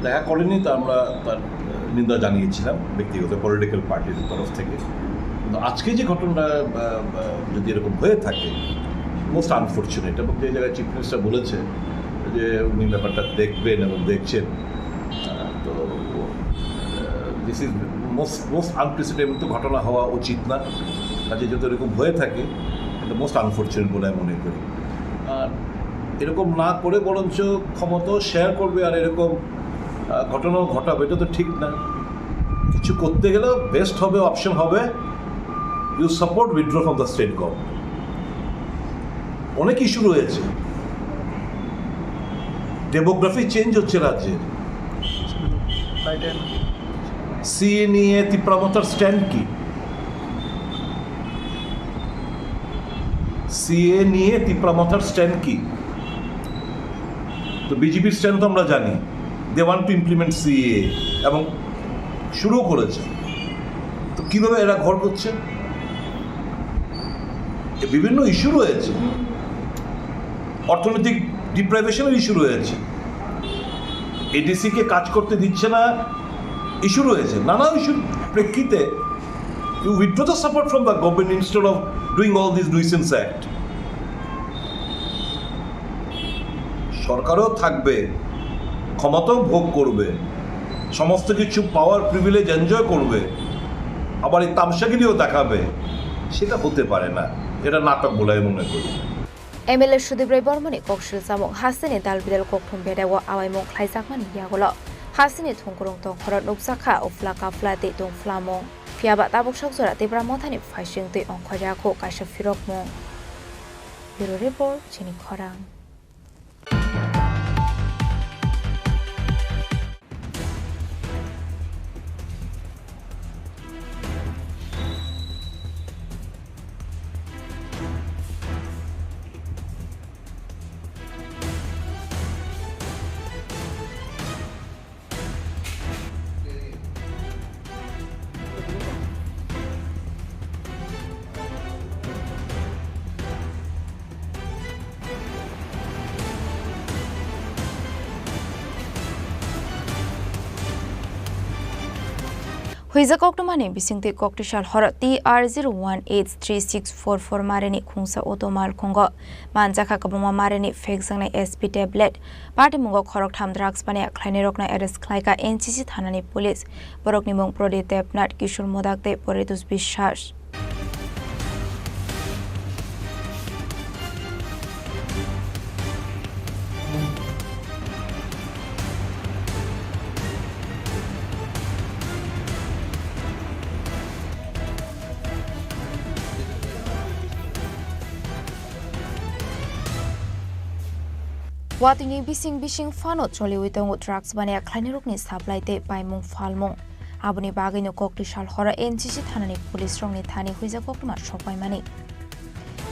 দেখা করেনি তো আমরা তার নিন্দা জানিয়েছিলাম ব্যক্তিগত পলিটিক্যাল পার্টির তরফ থেকে। কিন্তু আজকে যে ঘটনাটা, আহ, আহ, যদি এরকম হয়ে থাকে, মোস্ট আনফর্চুনেট। এবং যে জায়গায় চিফ মিনিস্টার বলেছে যে উনি ব্যাপারটা দেখবেন এবং দেখছেন, আহ, তো, আহ, this is most, most unprecedented ঘটনা হওয়া উচিত না। কাজে যদি এরকম হয়ে থাকে, এটা মোস্ট আনফর্চুনেট বলে আমি মনে করি। আর এরকম না করে বরঞ্চ ক্ষমতাও শেয়ার করবে আর এরকম, আহ, ঘটনাও ঘটাবে, এটা তো ঠিক না। কিছু করতে গেলে বেস্ট হবে, অপশন হবে, you support withdraw from the state government। অনেক ইস্যু রয়েছে, ডেমোগ্রাফি চেঞ্জ হচ্ছে রাজ্যের। সিএ নিয়ে তিপ্রা মথার স্ট্যান্ড কি? সিএ নিয়ে তিপ্রা মথার স্ট্যান্ড কি? তো বিজেপির স্ট্যান্ড তো আমরা জানি, they want to implement CA এবং শুরু করেছে। তো কীভাবে এরা ঘর করছে? এ বিভিন্ন ইস্যু রয়েছে, অর্থনৈতিক ডিপ্রাইভেশনের ইস্যু রয়েছে, এডিসিকে কাজ করতে দিচ্ছে না, ইস্যু রয়েছে, নানা ইস্যুর প্রেক্ষিতে you withdraw the support from the government instead of doing all these nuisance act। সরকারও থাকবে, ক্ষমতাও ভোগ করবে, সমস্ত কিছু পাওয়ার প্রিভিলেজ এনজয় করবে, আবার এই তামশাগিরিও দেখাবে, সেটা হতে পারে না। এটা নাটক বলে আমি মনে করি। M L A Sudip Roy Bormoni kok swlwsamung hasteni dal bidal kokthum bedao awaimung khlaijakmani yagulo hasteni thungkurung tongkhoro nukjakha uphla kaphla tei tungphlamung. Phiyaba tabuk sok jora Tipra Mothani phaising twi ongkhorya kho kaisa phirokmung. Bureau Report, Chini Khorang. Huijak koktwmani bisingtwi koktwsal horo T R zero one eight three six four four marini khungsa auto malkhungo manjakha kwbangma marini phekjaknai S P tablet. Patimungo khoroktham drugs paniya khlainairokno arrest khlaikha N C C thanani police. Borokni mung Prodip Debnath, Kishore Modak tei Poritos Biswas. Watwini bising bising phano choliwi tongo drugs baniya khlainairokni supply tei paimung phalmung. Aboni bagwino koktwsal horo N C C thanani police rokni thani huijak koktwma sokpaimani.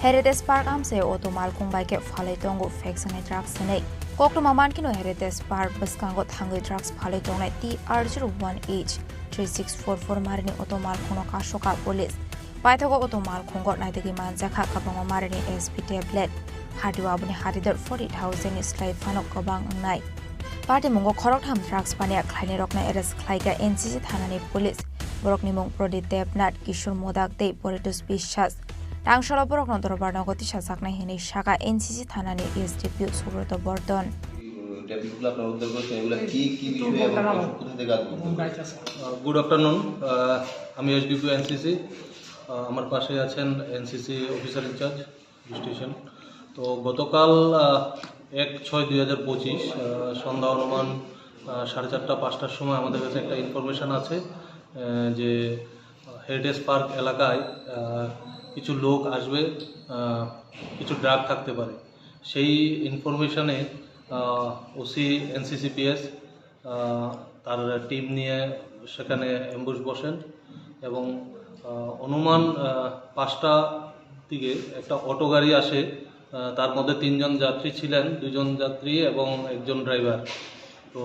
Heritage Park amchai auto malkhung bai khe phalwi tongo phekjaknai drugs hinwi. Koktwma mankhe no Heritage Park bwskango thangwi drugs phalwi tongnai T R zero one H three six four four marini auto malkhungno kasokha police. Paithago auto malkhungo naitugwi manjakha kwbangma marini S P tablet. Hati o aboni hatidor forty thousand ni slai phano kwbang wngnai. Patimungo khoroktham drugs paniya khlainairokno arrest khlaikha N C C thanani police. Borokni mung Prodip Debnath, Kishore Modak tei Poritos Biswas. Tangsalo borokno dorbar nogo tisajaknai hinwi sakha N C C thanani S D P O Subroto Bordhan. ট্যাবলেটগুলো আপনারা উদ্ধার করেছেন, এগুলো কি, কি বিষয়ে এবং কোথা থেকে আনবেন? আহ, গুড আফটারনুন, আহ, আমি এসডিপিও এনসিসি, আহ, আমার পাশে আছেন এনসিসি অফিসার ইনচার্জ স্টেশন। তো গতকাল, আহ, এক ছয় দুই হাজার পঁচিশ, আহ, সন্ধ্যা অনুমান, আহ, সাড়ে চারটা পাঁচটার সময় আমাদের কাছে একটা ইনফরমেশন আছে, আহ, যে হেরিটেজ পার্ক এলাকায়, আহ, কিছু লোক আসবে, আহ, কিছু ড্রাগ থাকতে পারে। সেই ইনফরমেশনে, আহ, ওসি এনসিসিপিএস, আহ, তার টিম নিয়ে সেখানে অ্যাম্বুশ বসেন এবং, আহ, অনুমান, আহ, পাঁচটা দিকে একটা অটো গাড়ি আসে। আহ, তার মধ্যে তিনজন যাত্রী ছিলেন, দুজন যাত্রী এবং একজন ড্রাইভার। তো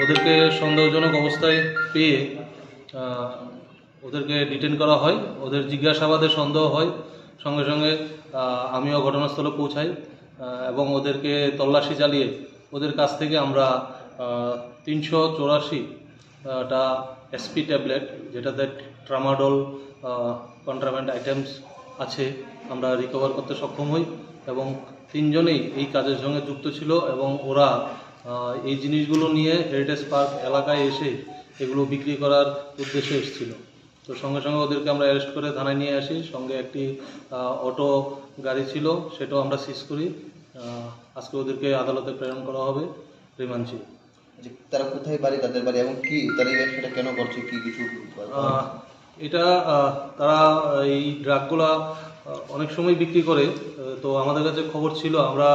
ওদেরকে সন্দেহজনক অবস্থায় পেয়ে, আহ, ওদেরকে ডিটেন করা হয়। ওদের জিজ্ঞাসাবাদে সন্দেহ হয়, সঙ্গে সঙ্গে, আহ, আমিও ঘটনাস্থলে পৌঁছাই, আহ, এবং ওদেরকে তল্লাশি চালিয়ে ওদের কাছ থেকে আমরা, আহ, তিনশো চৌরাশি, আহ, টা এসপি ট্যাবলেট, যেটাতে ট্রামাডোল, আহ, কন্ট্রাব্যান্ড আইটেমস আছে, আমরা রিকভার করতে সক্ষম হই এবং তিনজনেই এই কাজের সঙ্গে যুক্ত ছিল এবং ওরা, আহ, এই জিনিসগুলো নিয়ে হেরিটেজ পার্ক এলাকায় এসে এগুলো বিক্রি করার উদ্দেশ্যে এসেছিল। তো সঙ্গে সঙ্গে ওদেরকে আমরা অ্যারেস্ট করে থানায় নিয়ে আসি, সঙ্গে একটি, আহ, অটো গাড়ি ছিল, সেটাও আমরা সিজ করি। আহ, আজকে ওদেরকে আদালতে প্রেরণ করা হবে রিমান্ড চেয়ে। যে তারা কোথায় বাড়ি, তাদের বাড়ি এবং কি তারা এই ব্যবসাটা কেন করছে, কি কিছু? আহ, এটা, আহ, তারা এই ড্রাগগুলা, আহ, অনেক সময় বিক্রি করে। আহ, তো আমাদের কাছে খবর ছিল, আমরা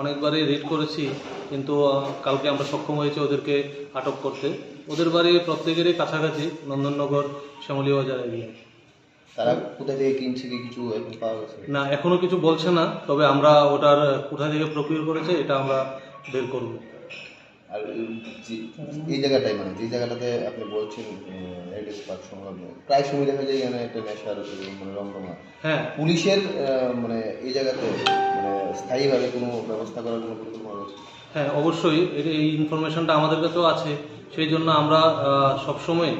অনেকবারই রেড করেছি, কিন্তু, আহ, কালকে আমরা সক্ষম হয়েছি ওদেরকে আটক করতে। ওদের বাড়ি প্রত্যেকেরই কাছাকাছি, নন্দননগর, শ্যামলী বাজার এরিয়া। তারা কোথা থেকে কিনছে কি কিছু এখন পাওয়া গেছে? না, এখনো কিছু বলছে না, তবে আমরা ওটার কোথা থেকে প্রকিউর করেছে এটা আমরা বের করব। আর এই যে, এই জায়গাটায়, মানে, যে জায়গাটাতে আপনি বলছেন, আহ, হেরিটেজ পার্ক সংলগ্ন, প্রায় সময় দেখা যায় এখানে একটা নেশার, আহ, মানে, রমরমা। হ্যাঁ। পুলিশের, আহ, মানে, এই জায়গাতে, মানে, স্থায়ীভাবে কোনো ব্যবস্থা করার কোনো পরিকল্পনা রয়েছে? হ্যাঁ, অবশ্যই। এর, এই ইনফরমেশনটা আমাদের কাছেও আছে, সেই জন্য আমরা, আহ, সবসময়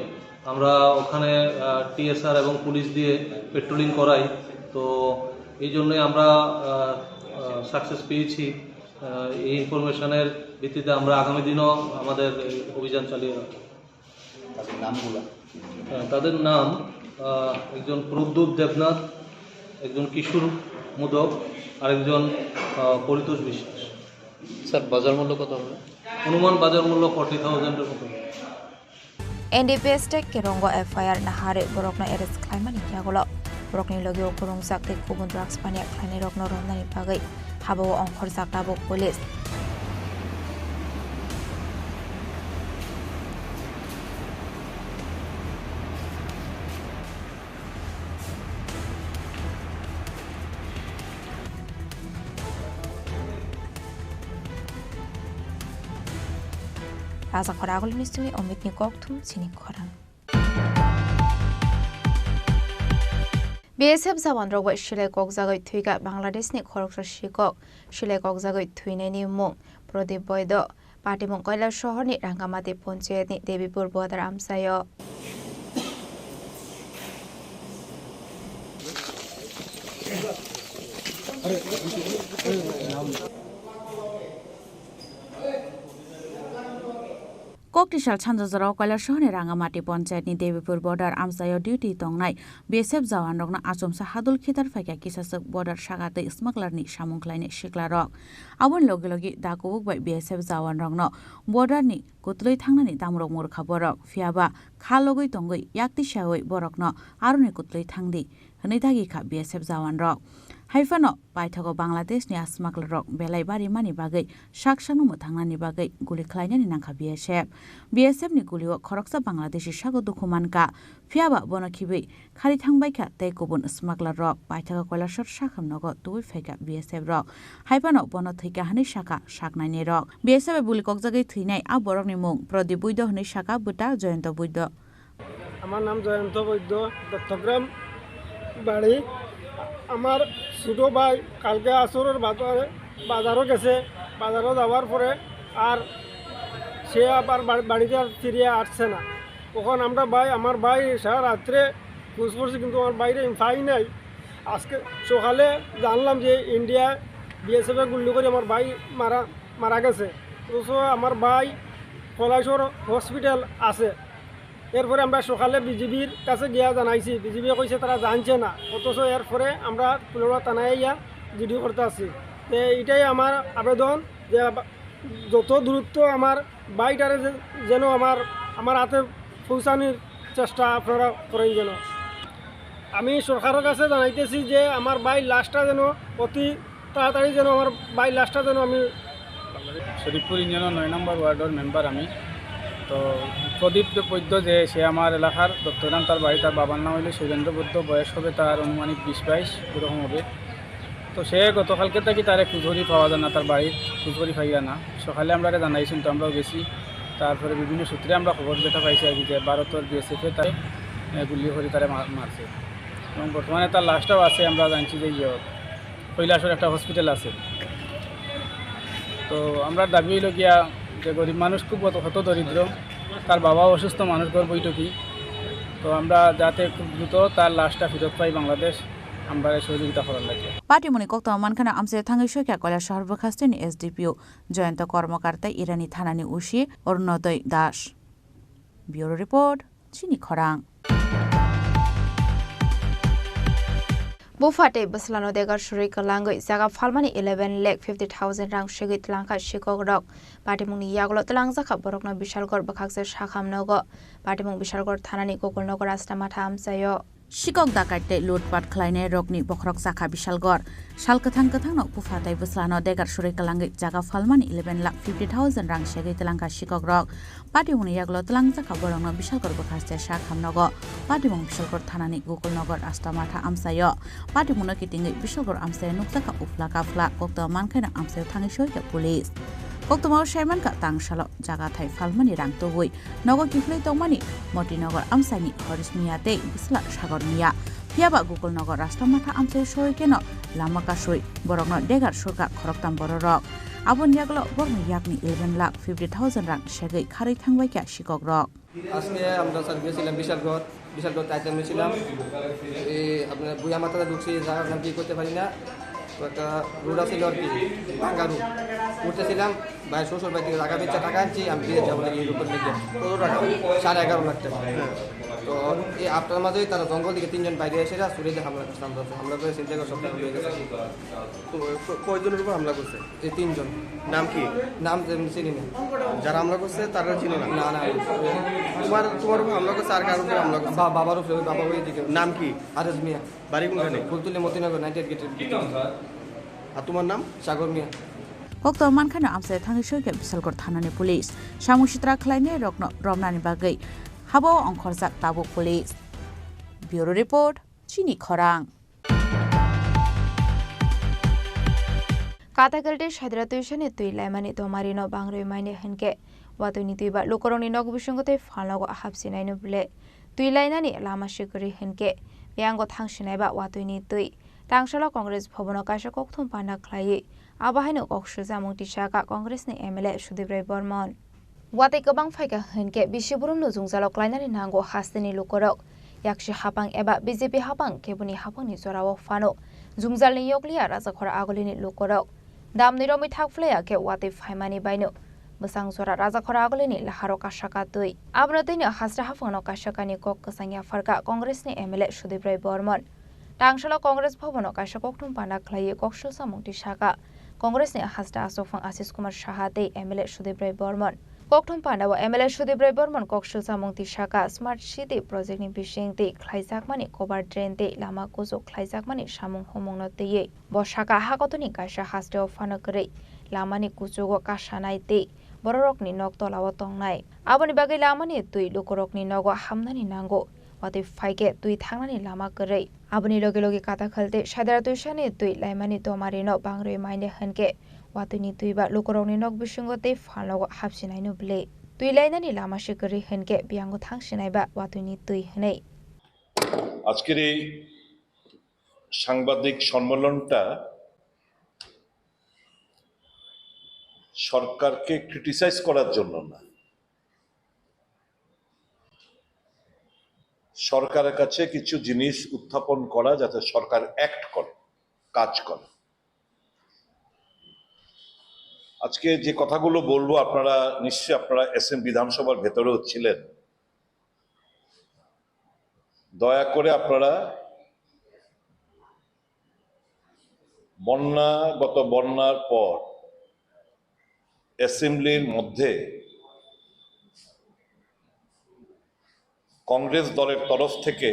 আমরা ওখানে, আহ, টিএসআর এবং পুলিশ দিয়ে পেট্রোলিং করাই। তো এই জন্যই আমরা, আহ, আহ, সাকসেস পেয়েছি। আহ, এই ইনফরমেশনের ভিত্তিতে আমরা আগামী দিনও আমাদের এই অভিযান চালিয়ে রাখবো। তাদের নামগুলা? আহ, তাদের নাম, আহ, একজন প্রদ্যুৎ দেবনাথ, একজন কিশোর মোদক, আরেকজন, আহ, পরিতোষ বিশ্বাস। স্যার, বাজার মূল্য কত হবে? অনুমান বাজার মূল্য ফর্টি থাউজেন্ডের মতো। N D P S tei Kerongo F I R naharwi borokno arrest khlaimani yagulo borokni logio kwrwngjak tei kubun drugs paniya khlainairokno romnani bagwi habao ongkhorjak tabuk police. Raja Khoragulni simi Omitni kokthum chini khorang. B S F jawanrok bai silai kokjagwi thwikha Bangladeshni khoroksa sikok. Silai kokjagwi thwinaini mung Prodip Boido. Patimung Koilashahorni Rangamati Ponchayatni Debipur Bodar amchaio. Koktisal sanjajorao Kailasahni Rangamati Panchayatni Debipur border amchaio duty tongnai B S F jawanrokno achomsa hadul khitar phaikha kisaswk border saka tei smugglerni samung khlainai siklarok. Aboni logi logi da kubuk bai B S F jawanrokno borderni kwtwlwi thangnani damrok murkha borok, phiyaba kha logwi tongwi yakti sawi borokno aroni kwtwlwi thangdi hwnwi dagi kha B S F jawanrok. Haiphano paithago Bangladeshni a smugglerrok belai barimani bagwi sak sakno mwthangnani bagwi guli khlainani nangkha B S F. B S F ni gulio khoroksa Bangladeshi sago dukhu mankha, phiyaba bono khibwi khari thangbaikha tei kubun smugglerrok paithago Kailasor sakham nogo tubui phaikha B S F rok. Haiphano bono thwikha hwnwi sakha saknainirok. B S F bai buli kokjagwi thwinai a borokni mung Prodip Buidho hwnwi sakha bwta Joyonto Buidho. আমার নাম জয়ন্ত বৈদ্য, দত্তগ্রাম বাড়ি। আমার ছোট ভাই কালকে আসরের বাজারে, বাজারও গেছে। বাজারও যাওয়ার পরে আর সে আবার বাড়ি, বাড়িতে আর ফিরে আসছে না। তখন আমরা ভাই, আমার ভাই সারা রাত্রে খোঁজ করছি, কিন্তু আমার ভাইরে আমি পাই নাই। আজকে সকালে জানলাম যে ইন্ডিয়া বিএসএফ এ গুলি করে আমার ভাই মারা, মারা গেছে। অথচ আমার ভাই কলাইশোর হসপিটাল আছে। এরপরে আমরা সকালে বিজিবির কাছে গিয়া জানাইছি, বিজিবি কইছে তারা জানছে না, অথচ এরপরে আমরা কুলেবা থানায় ইয়া জিডি করতে আসছি। তো এইটাই আমার আবেদন যে যত দ্রুত আমার ভাইটারে যে-, যেন আমার, আমার হাতে পৌঁছানোর চেষ্টা আপনারা করেন যেন। আমি সরকারের কাছে জানাইতেছি যে আমার ভাই লাশটা যেন অতি তাড়াতাড়ি যেন আমার ভাই লাশটা যেন আমি শরীফপুর ইউনিয়নের নয় নম্বর ওয়ার্ডের মেম্বার আমি। তো প্রদীপ বৈদ্য যে সে আমার এলাকার দত্তগ্রাম, তার বাড়ি, তার বাবার নাম হইলো শৈলেন্দ্র বৈদ্য, বয়স হবে তার আনুমানিক বিশ বাইশ এরকম হবে। তো সে গতকালকে থাকি তারে খুঁজখুঁজি পাওয়া যায় না, তার বাড়ির খুঁজখুঁজি পাইয়া না। সকালে আমরা এটা জানাইছি, তো আমরাও গেছি। তারপরে বিভিন্ন সূত্রে আমরা খবর যেটা পাইছি আর কি, যে ভারতের বিএসএফ এ তারে, এ, গুলি করে তারে মার-, মারছে। এবং বর্তমানে তার লাশটাও আছে, আমরা জানছি যে ইয়ে, কৈলাসহর একটা হসপিটাল আছে। তো আমরা দাবি হইল গিয়া যে গরিব মানুষ খুব হত-, হতদরিদ্র, তার বাবাও অসুস্থ মানুষ, ঘর বৈঠকি। তো আমরা যাতে খুব দ্রুত তার লাশটা ফেরত পাই বাংলাদেশ, আমরা সহযোগিতা করার লাগে। Patimungni koktwma mankhana amchaio thangwi soikha Kailasahar bwkhasteni S D P O Jayanta Kormokar tei Irani thanani O C Orunodoi Das. Bureau Report, Chini Khorang. Bupha tei bwslano degar surwi kwlangwi jaga phalmani eleven lakh fifty thousand rang segwi twlangkha sikok rok. Patimungni yagulo twlangjakha borokno Bishalgarh bwkhakse sakham nogo. Patimung Bishalgarh thanani Gokulnagar Astamatha amchaio. Sikok dakai tei lutpat khlainai rokni bokhorok chakha Bishalgarh. Sal kwthang kwthangno bupha tei bwslano degar surwi kwlangwi jaga phalmani eleven lakh fifty thousand rang segwi twlangkha sikok rok. Patimungni yagulo twlangjakha borokno Bishalgarh bwkhakse sakham nogo. Patimung Bishalgarh thanani Gokulnagar Astamatha amchaio. Patimungno kitingwi Bishalgarh amchaio nukjakha uphla kaphla, koktwma mankhaino amchaio thangwi soikha police. Koktwmao saimankha tangsalo jaga thai phalmani rang tubui nogo kiphilwi tongmani Motinagar amchaini Harish Miya tei bwsla Sagar Miya. Phiyaba Gokulnagar Rashtramatha amchaio soikheno lama kasui borokno degar surkha khoroktham bororok. Aboni yagulo borokni yakni eleven lakh fifty thousand rang segwi kharwi thangbaikha sikokrok. আজকে আমরা স্যার গেছিলাম বিশালগড়, বিশালগড় তাইতে আমরা ছিলাম। এই আপনার বুয়া মাথাতে ঢুকছি, জায়গার নাম কি করতে পারি না। তো একটা রোড আছিল আর কি, ভাঙ্গা রোড। উঠতেছিলাম, ভাই শ্বশুর বাড়ি থেকে টাকা বেচে টাকা আনছি, আমি বিদেশ যাবো নাকি এর উপর লিখে। কত টাকা? সাড়ে এগারো লাখ টাকা। তো এই আটটার মাঝেই তারা জঙ্গল থেকে তিনজন বাইরে এসে চুরিতে হামলা করছে। আমরা, হামলা করে চিন্তা করে সব কিছু হয়ে গেছে। তো ক-, কয়জনের উপর হামলা করছে? এই তিনজন। নাম কি? নাম যে আমি চিনি না। যারা হামলা করছে তারা চিনো না? না, না। তোমার, তোমার উপর হামলা করছে, আর কার উপর হামলা করছে? বা-, বাবার উপরে, ওই বাবা ওই দিকে। নাম কি? আরেজ মিয়া। বাড়ি কোনখানে? ফুলতলি মতিনগর, নাইনটি এইট গেটের ভিতরে। আর তোমার নাম? সাগর মিয়া। Kokthoma mankhano amchai thangwi soikha Bisalgor thanani police. Samung sitra khlainai rokno romnani bagwi habao ongkhorjak tabuk police. Bureau Report, Chini Khorang. Katakel tei Saidra twisani twi laimani tomarino bangrwi maini hinkhe watwini twi ba lukurokni nok bisingo tei phalnogo hapsinai no bwle. Twi lainani lama sikwrwi hinkhe yango thangsinai ba watwini twi. Tangsalo Congress bhobono kaisa kokthum panda khlaiwi abo haino kok sujamung tisaka Congressni M L A Sudip Roy Bormon. Watwi kwbang phaikha hinkhe bisi burum nujungjalo klainani nango hasteni lukurok. Yaksi hapang eba B J P hapang keboni hapangni jorao phano jungjalni yokliya Rajakhor Agulini lukorok. Damni romwi thak phlaiya khe watwi phaimani baino bwsang jora Rajakhor Agulini laharo kasaka twi. Abono twino hasra hapangno kaisa kainwi kok kwchang yapharkha Congressni M L A Sudip Roy Bormon. Tangsalo Congress Bhabono kaisa kokthum panda khlaiwi kok swlsamung twi sakha Congressni hasra achukphang Ashish Kumar Saha tei M L A Sudip Roy Bormon. Kokthum pandao M L A Sudip Roy Bormon kok swlsamung twi sakha, Smart City projectni bising tei khlaijakmani cover drain tei lama kuchuk khlaijakmani samung humungno twiwi. Bo sakha, hakotoni kaisa hasteo phano kwrwi lamani kuchugo kasanai tei bororokni nok tolao tongnai. Aboni bagwi lamani twi lukurokni nogo hamnani nango. Watwi phaikhe twi thangnani lama kwrwi. Aboni logi logi Katakhal tei Sadara twisani twi laimani domarino bangrwi manya hwnkhe watwini twi ba lukurokni nok bisingo tei phalnogo hapsinaino bwlwi. Twi lainani lama se kwrwi hwnkhe biyango thangsinai ba watwini twi hwnwi. আজকের এই সাংবাদিক সম্মেলনটা সরকারকে ক্রিটিসাইজ করার জন্য না, সরকারের কাছে কিছু জিনিস উত্থাপন করা, যাতে সরকার অ্যাক্ট করে, কাজ করে। আজকে যে কথাগুলো বলবো, আপনারা নিশ্চয়ই, আপনারা এসএম বিধানসভার ভেতরেও ছিলেন, দয়া করে আপনারা বন্যা, গত বন্যার পর অ্যাসেম্বলির মধ্যে কংগ্রেস দলের তরফ থেকে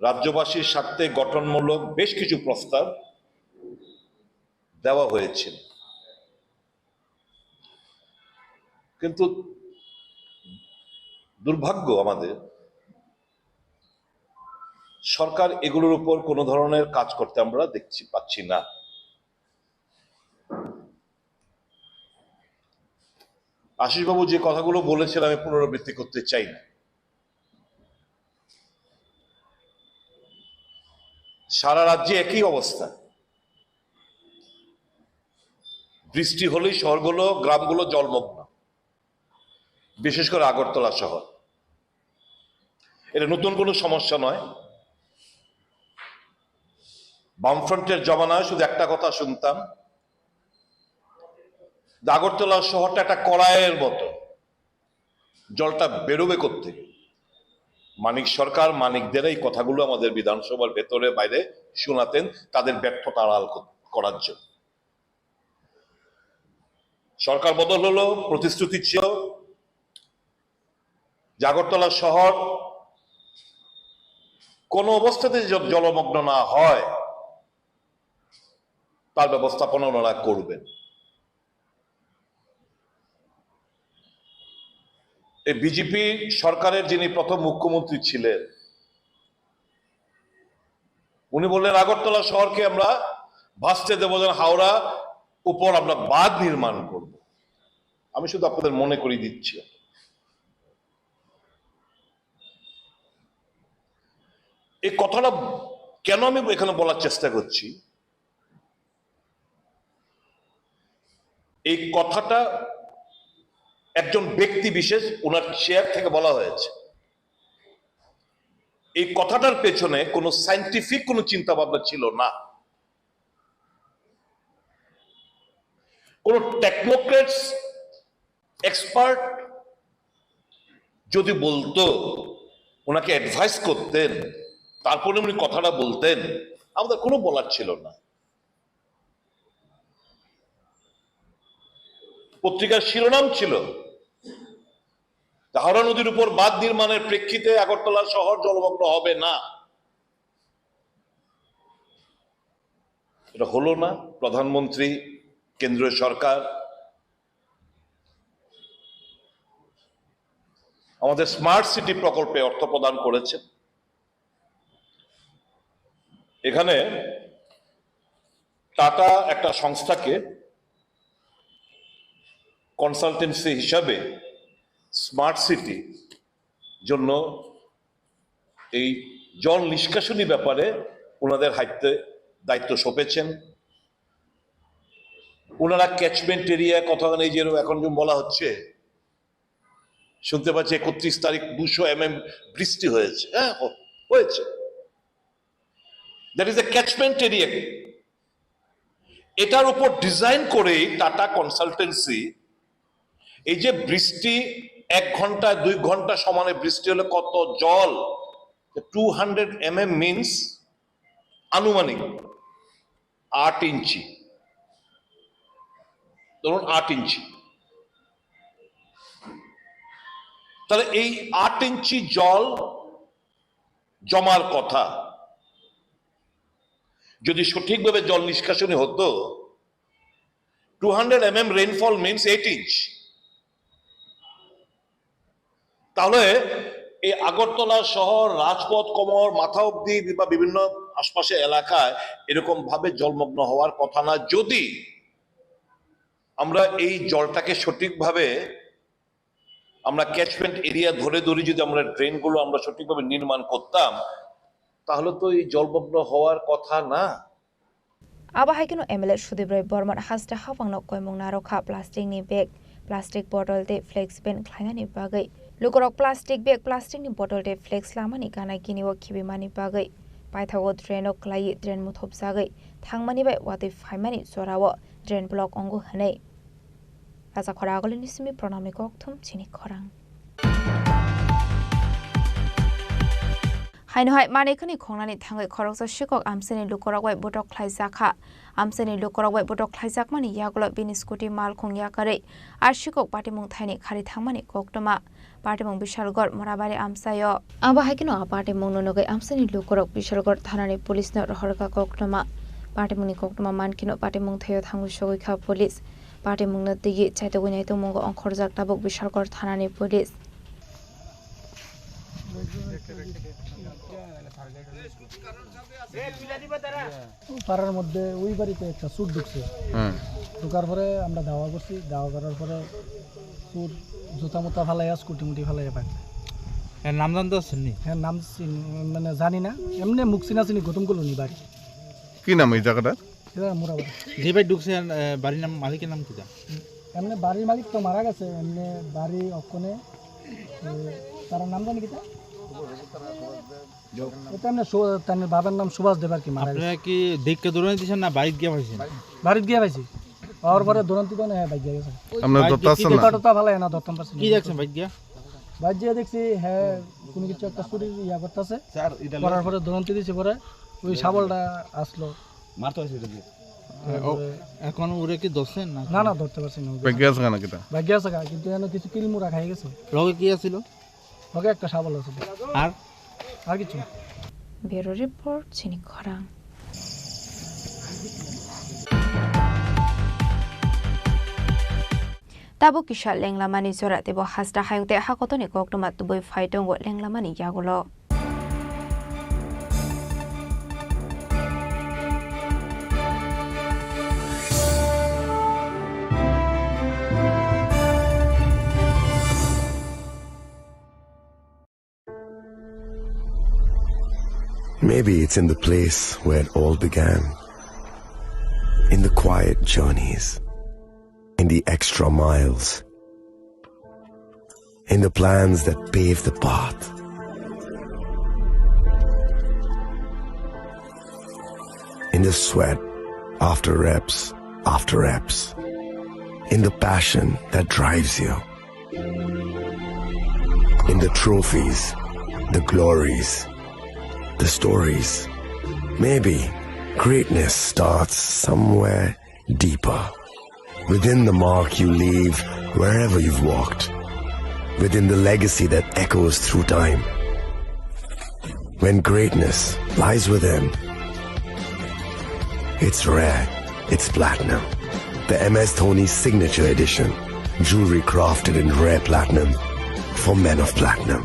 রাজ্যবাসীর স্বার্থে গঠনমূলক বেশ কিছু প্রস্তাব দেওয়া হয়েছিল, কিন্তু দুর্ভাগ্য আমাদের, সরকার এগুলোর উপর কোনো ধরনের কাজ করতে আমরা দেখছি, পাচ্ছি না। আশিসবাবু যে কথাগুলো বলেছেন, আমি পুনরাবৃত্তি করতে চাই না। সারা রাজ্যে একই অবস্থা, বৃষ্টি হলেই শহরগুলো, গ্রামগুলো জলমগ্ন, বিশেষ করে আগরতলা শহর। এটা নতুন কোনো সমস্যা নয়। বামফ্রন্টের জমানায় শুধু একটা কথা শুনতাম, যে আগরতলা শহরটা একটা কড়াইয়ের মতো, জলটা বেরোবে কোত্থেকে? মানিক সরকার, মানিকদের এই কথাগুলো আমাদের বিধানসভার ভেতরে বাইরে শোনাতেন, তাদের ব্যর্থতা আড়াল কর-, করার জন্য। সরকার বদল হলো, প্রতিশ্রুতি ছিল যে আগরতলা শহর কোনো অবস্থাতে জ-, জলমগ্ন না হয়, তার ব্যবস্থাপনা ওনারা করবেন। এই বিজেপি সরকারের যিনি প্রথম মুখ্যমন্ত্রী ছিলেন, উনি বললেন, "আগরতলা শহরকে আমরা ভাসতে দেবো, যেন হাওড়া উপর আমরা বাঁধ নির্মাণ করব।" আমি শুধু আপনাদের মনে করিয়ে দিচ্ছি। এই কথাটা কেন আমি এখানে বলার চেষ্টা করছি, এই কথাটা একজন ব্যক্তি বিশেষ, ওনার চেয়ার থেকে বলা হয়েছে। এই কথাটার পেছনে কোনো সায়েন্টিফিক কোনো চিন্তা ভাবনা ছিল না। কোনো টেকনোক্রেটস, এক্সপার্ট যদি বলতো, ওনাকে অ্যাডভাইস করতেন, তারপরে উনি কথাটা বলতেন, আমাদের কোনো বলার ছিল না। পত্রিকার শিরোনাম ছিল, হাওড়া নদীর উপর বাঁধ নির্মাণের প্রেক্ষিতে আগরতলা শহর জলমগ্ন হবে না। এটা হলো না। প্রধানমন্ত্রী, কেন্দ্রীয় সরকার আমাদের স্মার্ট সিটি প্রকল্পে অর্থ প্রদান করেছেন। এখানে টাটা একটা সংস্থাকে কনসালটেন্সি হিসাবে স্মার্ট সিটি জন্য এই জল নিষ্কাশনী ব্যাপারে ওনাদের হাতে দায়িত্ব সঁপেছেন। ওনারা ক্যাচমেন্ট এরিয়া কথা নেই, যে এখন যে বলা হচ্ছে, শুনতে পাচ্ছি একত্রিশ তারিখ দুশো এমএম বৃষ্টি হয়েছে। হ্যাঁ, হ-, হয়েছে। That is a catchment area. এটার উপর ডিজাইন করেই টাটা কনসালটেন্সি এই যে বৃষ্টি, এক ঘন্টা দুই ঘন্টা সমানে বৃষ্টি হলে কত জল, টু হান্ড্রেড এমএম মিনস আনুমানিক আট ইঞ্চি, ধরুন আট ইঞ্চি। তাহলে এই আট ইঞ্চি জল জমার কথা, যদি সঠিকভাবে জল নিষ্কাশনী হতো, two hundred mm rainfall means eight inch. তাহলে এই আগরতলা শহর, রাজপথ, কমর, মাথা অবধি বা বিভিন্ন আশপাশে এলাকায় এরকম ভাবে জলমগ্ন হওয়ার কথা না। যদি আমরা এই জলটাকে সঠিকভাবে, আমরা ক্যাচমেন্ট এরিয়া ধরে ধরে যদি আমরা ড্রেনগুলো আমরা সঠিকভাবে নির্মাণ করতাম, তাহলে তো এই জলমগ্ন হওয়ার কথা না। Abo hai kheno M L A Sudip Roy Borman haste haphangno koimung narwkha plastic ni bag, plastic bottle tei flex ban khlainani bagwi. Lukurok plastic bag, plastic ni bottle tei flex lamani gana gini o khibimani bagwi paithago drain o kwlaiwi drain muthupjagwi thangmani bai watwi phaimani jorao drain block wngo hwnwi. Rajakhora Agulini simi Pranamni kokthum chini khorang. Haino hai manwi khani khongnani thangwi khoroksa sikok amchaini lukurok bai botok khlaijakha. Amchaini lukurok bai botok khlaijakmani yagulo bini scooty malkhung yakarwi a sikok patimung thaini khari thangmani koktwma. Patimung Bishalgarh Morabari amchaio. Abo hai kheno a patimungno nugwi amchaini lukurok Bishalgarh thanani policeno rohorkha koktwma. Patimungni koktwma mankheno patimung thaio thangwi sogwikha police. Patimungno twiwi chaitugwi naitugmungo ongkhorjak tabuk Bishalgarh thanani police. পাড়ার মধ্যে ওই বাড়িতে একটা চুর ঢুকছে। হুম। ঢুকার পরে আমরা দাওয়া করছি, দাওয়া করার পরে চুর জুতা মুতা ফালাইয়া, স্কুটি মুটি ফালাইয়া পাইছে। এর নাম জানতে পারছেন নি? হ্যাঁ, নাম চিন-, মানে জানি না, এমনি মুখ চিনা চিনি গৌতম কলোনি বাড়ি। কি নাম এই জায়গাটার? এটা মুরাবাড়ি। যে ভাই ঢুকছে, এ, বাড়ির নাম, মালিকের নাম কি জান? এমনি বাড়ির মালিক তো মারা গেছে, এমনি বাড়ি অক্ষণে, এ, তার নাম জানি কিতা? এটা এমনি সু-, তার বাবার নাম সুভাষ দেব আর কি, মারা গেছে। আপনারা কি দেখে দৌড়ানি দিয়েছেন না বাইক গিয়ে পাইছেন? বাড়িত গিয়া পাইছি। পাওয়ার পরে দৌড়ান্তি দেন, হ্যাঁ, বাইক গিয়া গেছে। আমরা বাইক ধরতে গিয়ে আসছেন কি না? দেখছেন? টোটা ফালাই না, ধরতাম পারছি না। কি দেখছেন বাইক গিয়া? বাইক গিয়া দেখছি, হ্যাঁ, কোনো কিছু একটা চুরির ইয়া করতেছে। করার পরে দৌড়ান্তি দিছে, পরে ওই শাবলটা আসলো। মারতে হয়েছে এটা দিয়ে। হ্যাঁ, ও, তারপরে এখন ওরে কি ধরছেন না? না, না, ধরতে পারছি না। বাইক গিয়া আছে না কিতা? বাইক গিয়া আছে গা, কিন্তু এনে কিছু কিল মুরা খাই গেছে। লগে কি আছিল? লগে একটা শাবল আছে। আর? আর কিছু না। Bureau report, chini khorang. Tabuk kisa lenglamani jora teibo hasta hayung tei hakotoni koktwma tubui phai tongo lenglamani yagulo. Maybe it's in the place where it all began. In the quiet journeys. In the extra miles. In the plans that pave the path. In the sweat after reps after reps. In the passion that drives you. In the trophies, the glories, the stories. Maybe greatness starts somewhere deeper. Within the mark you leave wherever you've walked. Within the legacy that echoes through time. When greatness lies within, it's rare, it's platinum. The M S Dhoni Signature Edition. Jewelry crafted in rare platinum for men of platinum.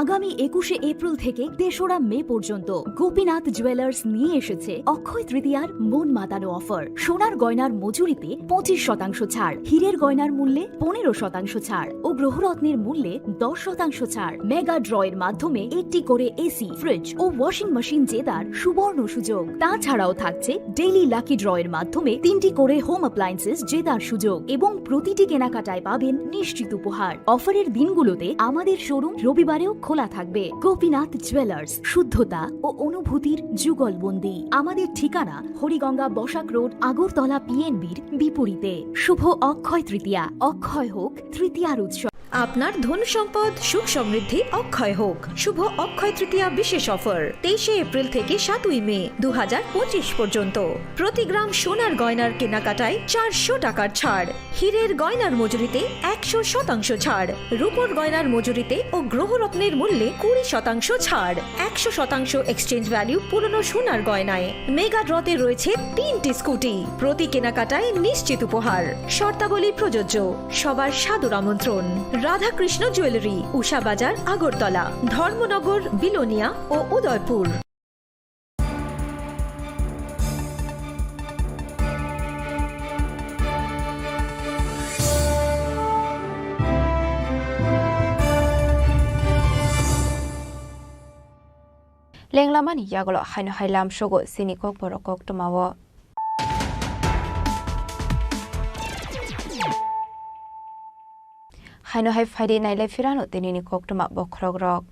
আগামী একুশে এপ্রিল থেকে তেসরা মে পর্যন্ত গোপীনাথ জুয়েলার্স নিয়ে এসেছে অক্ষয় তৃতীয়ার মন মাতানো অফার। সোনার গয়নার মজুরিতে পঁচিশ শতাংশ ছাড়, হীরের গয়নার মূল্যে পনেরো শতাংশ ছাড় ও গ্রহরত্নের মূল্যে দশ শতাংশ ছাড়। মেগা ড্রয়ের মাধ্যমে একটি করে এসি, ফ্রিজ ও ওয়াশিং মেশিন জেতার সুবর্ণ সুযোগ। তাছাড়াও থাকছে ডেইলি লাকি ড্রয়ের মাধ্যমে তিনটি করে হোম অ্যাপ্লায়েন্সেস জেতার সুযোগ এবং প্রতিটি কেনাকাটায় পাবেন নিশ্চিত উপহার। অফারের দিনগুলোতে আমাদের শোরুম রবিবারেও খোলা থাকবে। গোপীনাথ জুয়েলার্স, শুদ্ধতা ও অনুভূতির যুগলবন্দি। আমাদের ঠিকানা হরিগঙ্গা বসাক রোড, আগরতলা পিএনবির বিপরীতে। শুভ অক্ষয় তৃতীয়া। অক্ষয় হোক তৃতীয়ার উৎসব। আপনার ধন সম্পদ সুখ সমৃদ্ধি অক্ষয় হোক। শুভ অক্ষয় তৃতীয়া বিশেষ অফার, তেইশে এপ্রিল থেকে সাতই মে দু হাজার পঁচিশ পর্যন্ত। প্রতি গ্রাম সোনার গয়নার কেনাকাটায় চারশো টাকার ছাড়, হীরের গয়নার মজুরিতে একশো শতাংশ ছাড়, রূপোর গয়নার মজুরিতে ও গ্রহরত্নের মূল্যে কুড়ি শতাংশ ছাড়, একশো শতাংশ এক্সচেঞ্জ ভ্যালু পুরনো সোনার গয়নায়। মেগা ড্রতে রয়েছে তিনটি স্কুটি, প্রতি কেনাকাটায় নিশ্চিত উপহার। শর্তাবলী প্রযোজ্য। সবার সাদর আমন্ত্রণ। রাধাকৃষ্ণ জুয়েলারি, উষা বাজার, আগরতলা, ধর্মনগর, বিলোনিয়া ও Udaipur. Lenglamani yagulo haino hai lamsogo chini kokborok koktwmao. Haino hai phaidi nailai phirano tinini koktwma bokhorokrok.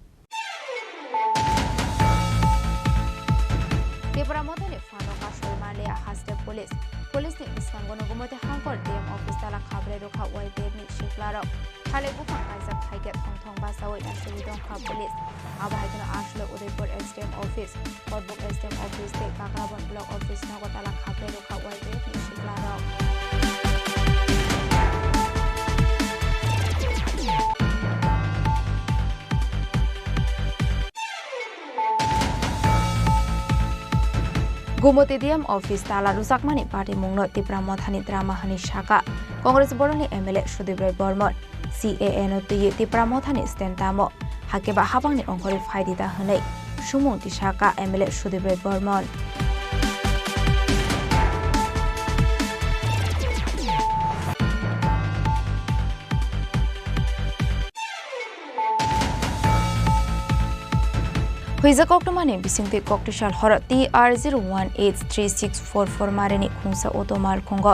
Tipra Mothani phano kasui manliya haste police. Police ni bwskango nugumoti Hangkor D M office tala khabrwi rwkha Y P F ni siklarok. Thalai buphang kaijak phaikhe thong thong bachaui naisugwi tongkha police. Abo hai kheno aswk Udaipur S D M office, Korbuk S D M office tei Kakrabon block office nogo tala khabrwi rwkha Y P F ni siklarok. Gumoti D M office tala rwjakmani patimungno Tipra Mothani drama hwnwi saka Congress borokni M L A Sudip Roy Bormon. C A A no twiwi Tipra Mothani stand tamo, hakhe ba habangni ongkhorwi phaidi ta hwnwi sumung tisaka M L A Sudip Roy Bormon. Huijak koktwmani bisingtwi koktwsal horo T R zero one eight three six four four marini khungsa auto malkhungo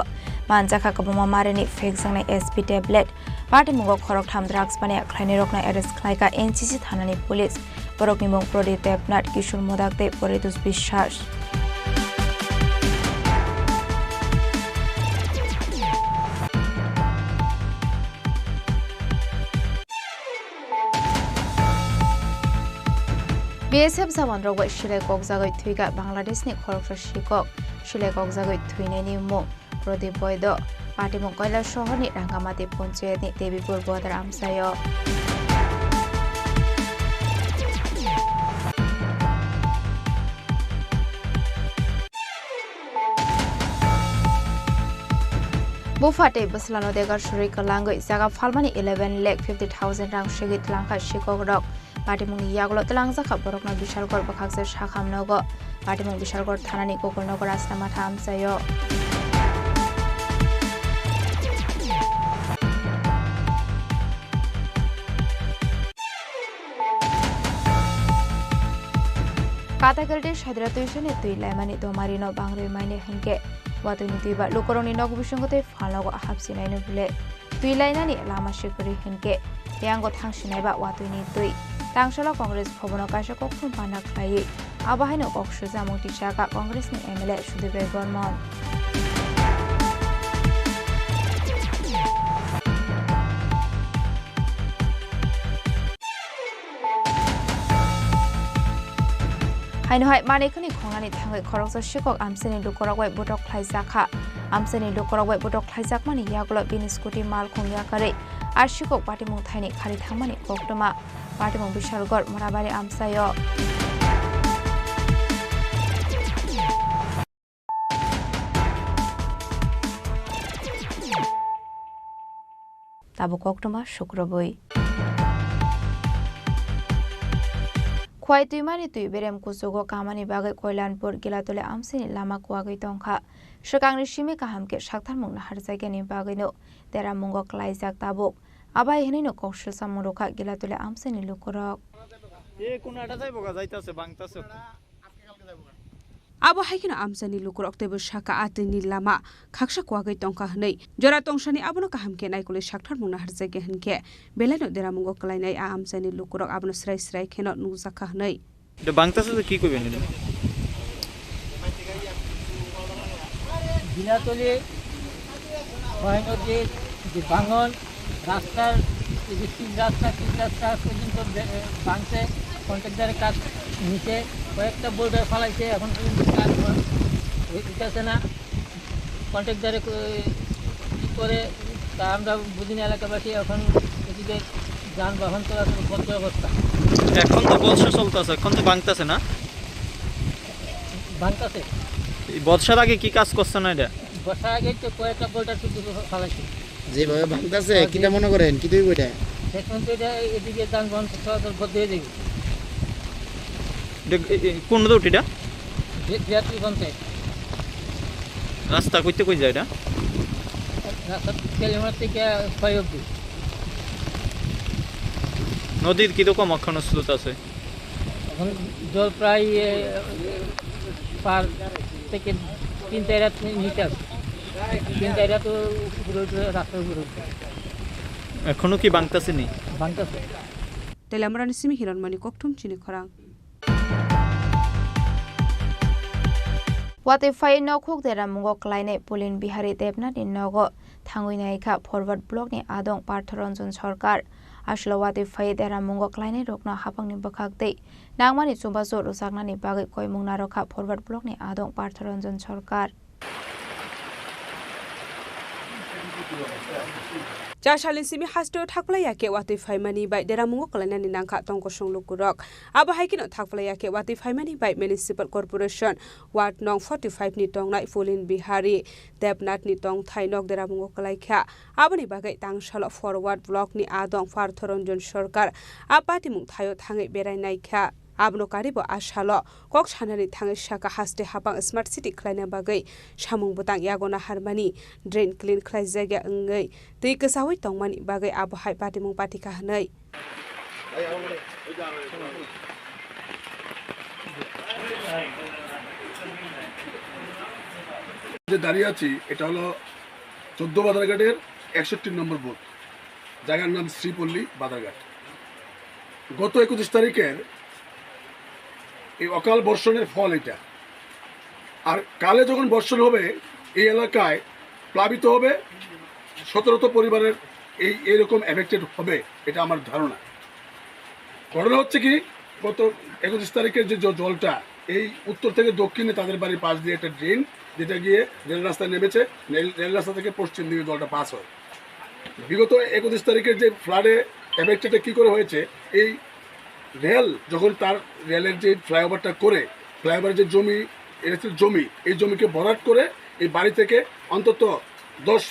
manjakha kwbangma marini phekjaknai S P tablet. Patimungo khoroktham drugs baniya khlainairokno arrest khlaikha N C C thanani police. Borokni mung Pradip Debnath, Kishore Modak tei Paritosh Biswas. B S F jawanrok bai silai kokjagwi thwikha Bangladeshni khoroksa sikok. Silai kokjagwi thwinaini mung Pradip Boido, patimung Kailash sohorni Rangamati Panchayatni Debipur Bodar amchaio. Bupha tei bwslano degar surwi kwlangwi jaga phalmani eleven lakh fifty thousand rang swigwi twlangkha sikokrok. Patimungni yagulo twlangjakha borokno Bishalgarh bwkhakse sakham nogo. Patimung Bishalgarh thanani Gokul Nagar Rasta Matha amchaio. Katakel tei Saidra twisani twi laimani domarino bangrwi maini hinkhe watwini twi ba lukurokni nok bisingo tei phalnogo hapsinaino bwle. Twi lainani lama sikwrwi hinkhe yango thangsinai ba watwini twi. Tangsalo Congress bhobono kaisa kokthum panda khlaiwi abo haino kok sujamung tisaka Congressni M L A Sudip Roy Bormon. Haino hai manwi khwnwi khongnani thangwi khoroksa sikok amchaini lukurok bai botok khlaijakha. Amchaini lukurok bai botok khlaijakmani yagulo bini scooty malkhung yakarwi a sikok patimung thaini khari thangmani koktwma. Patimung Bishalgarh Morabari amchaio. Tabuk koktwma sukrubwi. Khwai twimani twi berem kuchugo kamani bagwi Koilanpur Gilatuli amchaini lama kuwagwi tongkha. Swkangni simi kaham khe saktharmung naharjakya ni bagwino deramungo klaijak tabuk. Abai hwnwino kok silsamung rwkha Gilatuli amchaini lukurok. Abo hai kheno amchaini lukurok teibo saka a twini lama khaksa kuwagwi tongkha hwnwi. Jora tongsani abono kaham khe naikolwi saktharmung naharjakya hwnkhe belaino deramungo klainai a amchaini lukurok abono srai srai kheno nukjakha hwnwi. এটা বাংলাদেশে কি করবেন এটা? বিনাতলি, মহেন্দ্রজিৎ, যে ভাঙন, রাস্তার, এই যে পিচ রাস্তা, পিচ রাস্তা পর্যন্ত বে-, ভাঙছে, কন্ট্রাক্টরের কাজ নিচে, কয়েকটা বোল্ডার ফালাইছে, এখন পর্যন্ত কাজ হয়, হইতেছে না। কন্ট্রাক্টরে ক-, কি করে, তা আমরা বুঝি না এলাকাবাসী। এখন এদিকে যানবাহন চলাচল বন্ধ অবস্থা। এখন তো বর্ষা চলতেছে, এখন তো ভাঙতেছে না? ভাঙতেছে। এই বর্ষার আগে কি কাজ করছে না এটা? বর্ষার আগে তো কয়েকটা বোল্ডার শুধু ফালাইছে। যেভাবে ভাঙতেছে, হ্যাঁ, কিটা জি। মনে করেন, কি হইব এটা? এখন তো এটা এদিকে যানবাহন চলাচল বন্ধ হয়ে যাবে। এটা, এ, এ, কোন রোড এটা? বি-, বিয়াত্রিশ পঞ্চায়েত। রাস্তা কইতে কই যায় এটা? রাস্তা তেলিমার থেকে ছয় অব্দি। নদীর কিরকম এখনো স্রোত আছে? এখন জল প্রায়, এ, পার থেকে তিন চার হাত নি-, নিচে আছে। তিন চার হাত তো উপরে উঠে, রাস্তার উপরে উঠে। এখনো কি ভাঙতেছে নি? ভাঙতেছে। Tailamrani simi hiranmani kokthum chini khorang. Watwi phai nokhuk deramungo klainai Pulin Bihari Debnath ni nogo thangwi naikha Forward Block ni adong Partho Ranjan Sarkar. Aswlo watwi phai deramungo klainai rokno hapangni bwkhak tei nangmani chubachu rwchapnani bagwi koimung narwkha Forward Block ni adong Partho Ranjan Sarkar. Char salni simi hasteo thakphlai ya khe watwi phaimani bai deramungo kwlainani nangkha tongkosong lukurok. Abo hai kheno thakphlai ya khe watwi phaimani bai Municipal Corporation Ward nong forty five ni tongnai Pulin Bihari Debnath ni tongthai nok deramungo kwlaikha. Aboni bagwi tangsalo Forward Block ni adong Partho Ranjan Sarkar a patimung thaio thangwi berai naikha. Abono karibo a salo kok sanani thangwi saka haste hapang smart city khlaina bagwi samung bwtang yago naharmani, drain clean khlaijakya wngwi twi kwchaui tongmani bagwi abo hai patimung patikha hwnwi. যে দাঁড়িয়ে আছি, এটা হলো চোদ্দ বাজারঘাটের একষট্টি নম্বর বুথ, জায়গার নাম শ্রীপল্লী বাজারঘাট। গত একত্রিশ তারিখের এই অকাল বর্ষণের ফল এটা। আর কালে যখন বর্ষণ হবে, এই এলাকায় প্লাবিত হবে শত শত পরিবারের, এই এরকম এফেক্টেড হবে, এটা আমার ধারণা। ঘটনা হচ্ছে কি, গত একত্রিশ তারিখের যে জ-, জলটা এই উত্তর থেকে দক্ষিণে তাদের বাড়ির পাশ দিয়ে একটা ড্রেন, যেটা গিয়ে রেল রাস্তায় নেমেছে, রেল, রেল রাস্তা থেকে পশ্চিম দিকে জলটা পাস হয়। বিগত একত্রিশ তারিখের যে ফ্লাডে এফেক্টেডটা কী করে হয়েছে, এই রেল যখন তার রেলের যে ফ্লাইওভারটা করে, ফ্লাইওভারের যে জমি, এটা ছিল জমি, এই জমিকে ভরাট করে এই বাড়ি থেকে অন্তত দশ,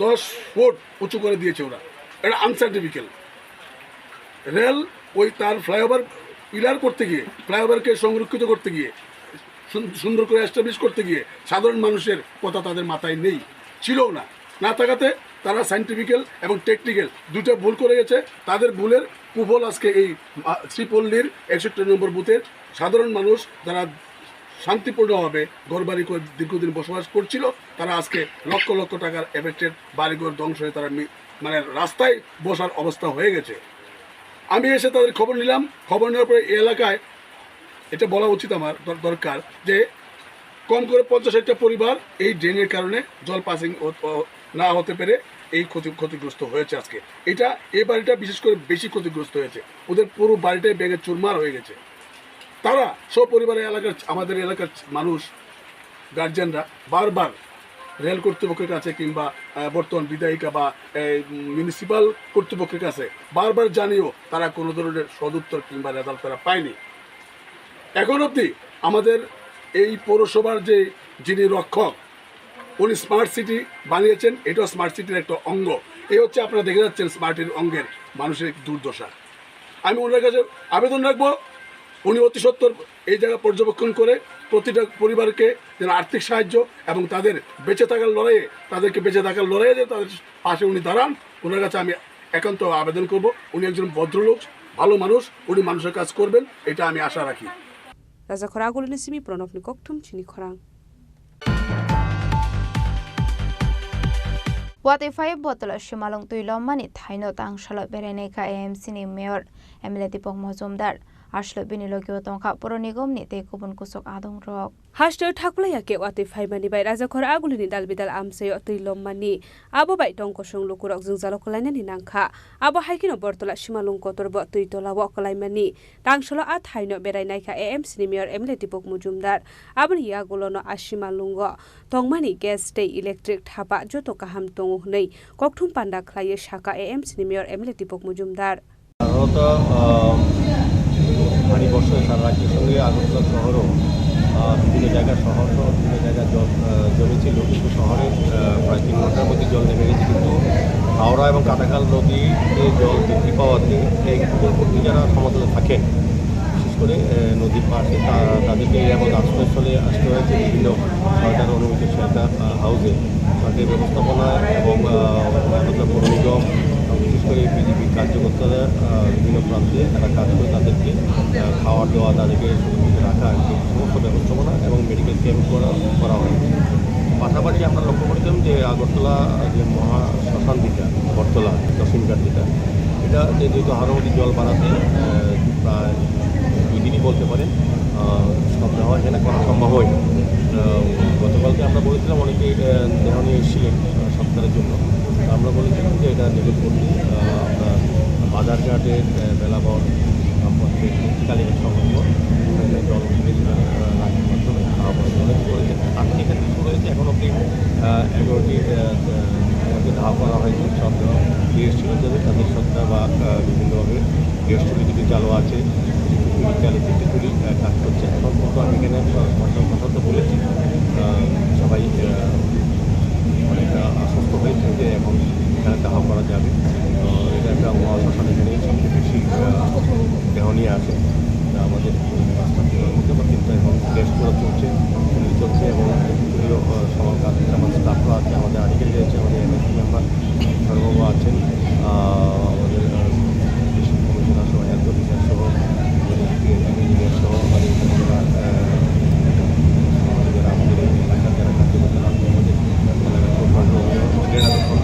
দশ ফুট উঁচু করে দিয়েছে ওরা। এটা আনসায়েন্টিফিক্যাল। রেল ওই তার ফ্লাইওভার পিলার করতে গিয়ে, ফ্লাইওভারকে সংরক্ষিত করতে গিয়ে, সুন-, সুন্দর করে এস্টাবলিশ করতে গিয়ে সাধারণ মানুষের কথা তাদের মাথায় নেই, ছিলও না। না থাকাতে তারা সায়েন্টিফিক্যাল এবং টেকনিক্যাল দুইটা ভুল করে গেছে। তাদের ভুলের কুফল আজকে এই, আ, শ্রীপল্লীর একষট্টি নম্বর বুথের সাধারণ মানুষ, যারা শান্তিপূর্ণভাবে ঘরবাড়ি করে দীর্ঘদিন বসবাস করছিল, তারা আজকে লক্ষ লক্ষ টাকার এফেক্টেড, বাড়িঘর ধ্বংস হয়ে তারা মি-, মানে রাস্তায় বসার অবস্থা হয়ে গেছে। আমি এসে তাদের খবর নিলাম, খবর নেওয়ার পরে এই এলাকায়, এটা বলা উচিত আমার দর-, দরকার যে কম করে পঞ্চাশ ষাটটা পরিবার এই ড্রেনের কারণে জল পাসিং ও-, ও-, না হতে পেরে এই ক্ষতি-, ক্ষতিগ্রস্ত হয়েছে আজকে। এটা, এই বাড়িটা বিশেষ করে বেশি ক্ষতিগ্রস্ত হয়েছে, ওদের পুরো বাড়িটাই ভেঙে চুরমার হয়ে গেছে। তারা সপরিবারে এলাকার, আমাদের এলাকার মানুষ, গার্জিয়ানরা বারবার রেল কর্তৃপক্ষের কাছে কিংবা, আহ, বর্তমান বিধায়িকা বা এই মিউনিসিপ্যাল কর্তৃপক্ষের কাছে বারবার জানিয়েও তারা কোনো ধরনের সদুত্তর কিংবা রেজাল্ট তারা পায়নি। এখন অবধি আমাদের এই পৌরসভার যে, যিনি রক্ষক, উনি স্মার্ট সিটি বানিয়েছেন, এটাও স্মার্ট সিটির একটা অঙ্গ। এই হচ্ছে আপনারা দেখে যাচ্ছেন স্মার্ট সিটির অঙ্গের মানুষের দুর্দশা। আমি ওনার কাছে আবেদন রাখবো, উনি অতি সত্বর এই জায়গা পর্যবেক্ষণ করে প্রতিটা পরিবারকে যেন আর্থিক সাহায্য এবং তাদের বেঁচে থাকার লড়াইয়ে, তাদেরকে বেঁচে থাকার লড়াইয়ে যেন তাদের পাশে উনি দাঁড়ান, ওনার কাছে আমি একান্ত আবেদন করব। উনি একজন ভদ্রলোক, ভালো মানুষ, উনি মানুষের কাজ করবেন, এটা আমি আশা রাখি। Rajakhor Agulini simi Pranobni kokthum chini khorang. Watwi phai Botolo simalwng twi lommani thaino tangsalo berainai kha A M C ni mayor M L A Deepak Majumdar. Aswk bini logio tongkha Puro Nigom ni tei kubun kusuk adongrok. Hasteo thakphlai ya khe watwi phaimani bai Rajakhor Agulini dal bidal amchaio twi lommani. Abo bai tong kosong lukurok jwngjalo kwlainani nangkha. Abo hai kheno Bortola simalwng kotorbo twi tolao kwlaimani. Tangsalo a thaino berai naikha A M C ni mayor M L A Deepak Majumdar. Aboni yagulono a simalwngo tongmani gas tei electric thapa joto kaham tongo hwnwi kokthum panda khlaiwi sakha A M C ni mayor M L A Deepak Majumdar. সাধারণত, আহ, ভারী বর্ষায় সারা রাজ্যের সঙ্গে আগরতলা শহরও, আহ, বিভিন্ন জায়গায়, শহর সহ বিভিন্ন জায়গায় জল, আহ, জমেছিল, কিন্তু শহরে, আহ, প্রায় তিন ঘন্টার মধ্যে জল নেমে গেছে, কিন্তু হাওড়া এবং কাটাখাল নদীতে জল বৃদ্ধি পাওয়াতে এই উপকূলবর্তী যারা সমতলে থাকেন, বিশেষ করে, আহ, নদীর পাশে তা-, তাদেরকে নিরাপদ আশ্রয়স্থলে আসতে হয়েছে। বিভিন্ন সরকার অনুমোদিত শেল্টার, আহ, হাউসে সরকারি ব্যবস্থাপনা এবং, আহ, পৌর নিগম, বিশেষ করে বিজেপি কার্যকর্তারা, আহ, বিভিন্ন প্রান্তে তারা কাজ করে, তাদেরকে, আহ, খাওয়া দাওয়া, তাদেরকে সুরক্ষিত রাখা, এই সমস্ত ব্যবস্থাপনা এবং মেডিকেল ক্যাম্প করা, করা হয়। পাশাপাশি আমরা লক্ষ্য করেছিলাম যে আগরতলা যে মহা শ্মশান দিঘা, বটতলা, দক্ষিণঘাট যেটা, এটা যে যেহেতু হাওড়া নদীর জল বাড়াতে, আহ, প্রায় দুই দিনই বলতে পারেন, আহ, সব দেওয়া এখানে করা সম্ভব হয়নি। আহ, গতকালকে আমরা বলেছিলাম অনেকে, আহ, দেহ নিয়ে এসেছিলেন, আহ, সৎকারের জন্য। তো আমরা বলেছিলাম যে এটা নির্দেশ করতে, আহ, আপনার বাজারঘাটের, আহ, বেলাবর, আহ, পথে কালীঘাট সংলগ্ন, এখানে জল উঠে, আহ, লাঠির মাধ্যমে খাওয়া পড়ে। অনেকে করেছেন। আজকে এখানে শুরু হয়েছে, এখন অবধি, আহ, এগারোটি, আহ, আহ, এগারোটি ধাপ করা হয়েছে। সব দেওয়া নিয়ে এসেছিল যাদের, তাদের সৎকার বা, আহ, বিভিন্নভাবে গ্যাস চুল্লি যদি চালু আছে, কিছু চুল্লি চালু, কিছু চুল্লি, আহ, কাজ করছে। এখন পর্যন্ত আমি এখানে সব, সব কথা তো বলেছি, আহ, সবাই, আহ, অনেকটা আশ্বস্ত হয়েছে যে এখন এখানে দাহ করা যাবে। আহ, এটা একটা মহাশ্মশান, এখানে সবচেয়ে বেশি, আহ, দেহ নিয়ে আসে। তা আমাদের এই রাস্তা দেওয়ার মধ্যে বা কিন্তু এখন গ্যাস করা চলছে, চুল্লি চলছে এবং চুল্লিও, আহ, সবার কাজ, আমাদের স্টাফরা আছে, আমাদের আধিকারিক রয়েছে, আমাদের এমএসপি মেম্বার সর্ববা আছেন, আহ, আমাদের, আহ, কৃষি কমিশনার সহ, হেলথ অফিসার সহ, আমাদের পিএইচই ইঞ্জিনিয়ার সহ, আমাদের এখানে যারা, আহ, আমাদের যারা আমাদের এই এলাকার যারা কার্যকর্তা আছেন, আমাদের এলাকার প্রশাসন, ক্রীড়া দপ্তর।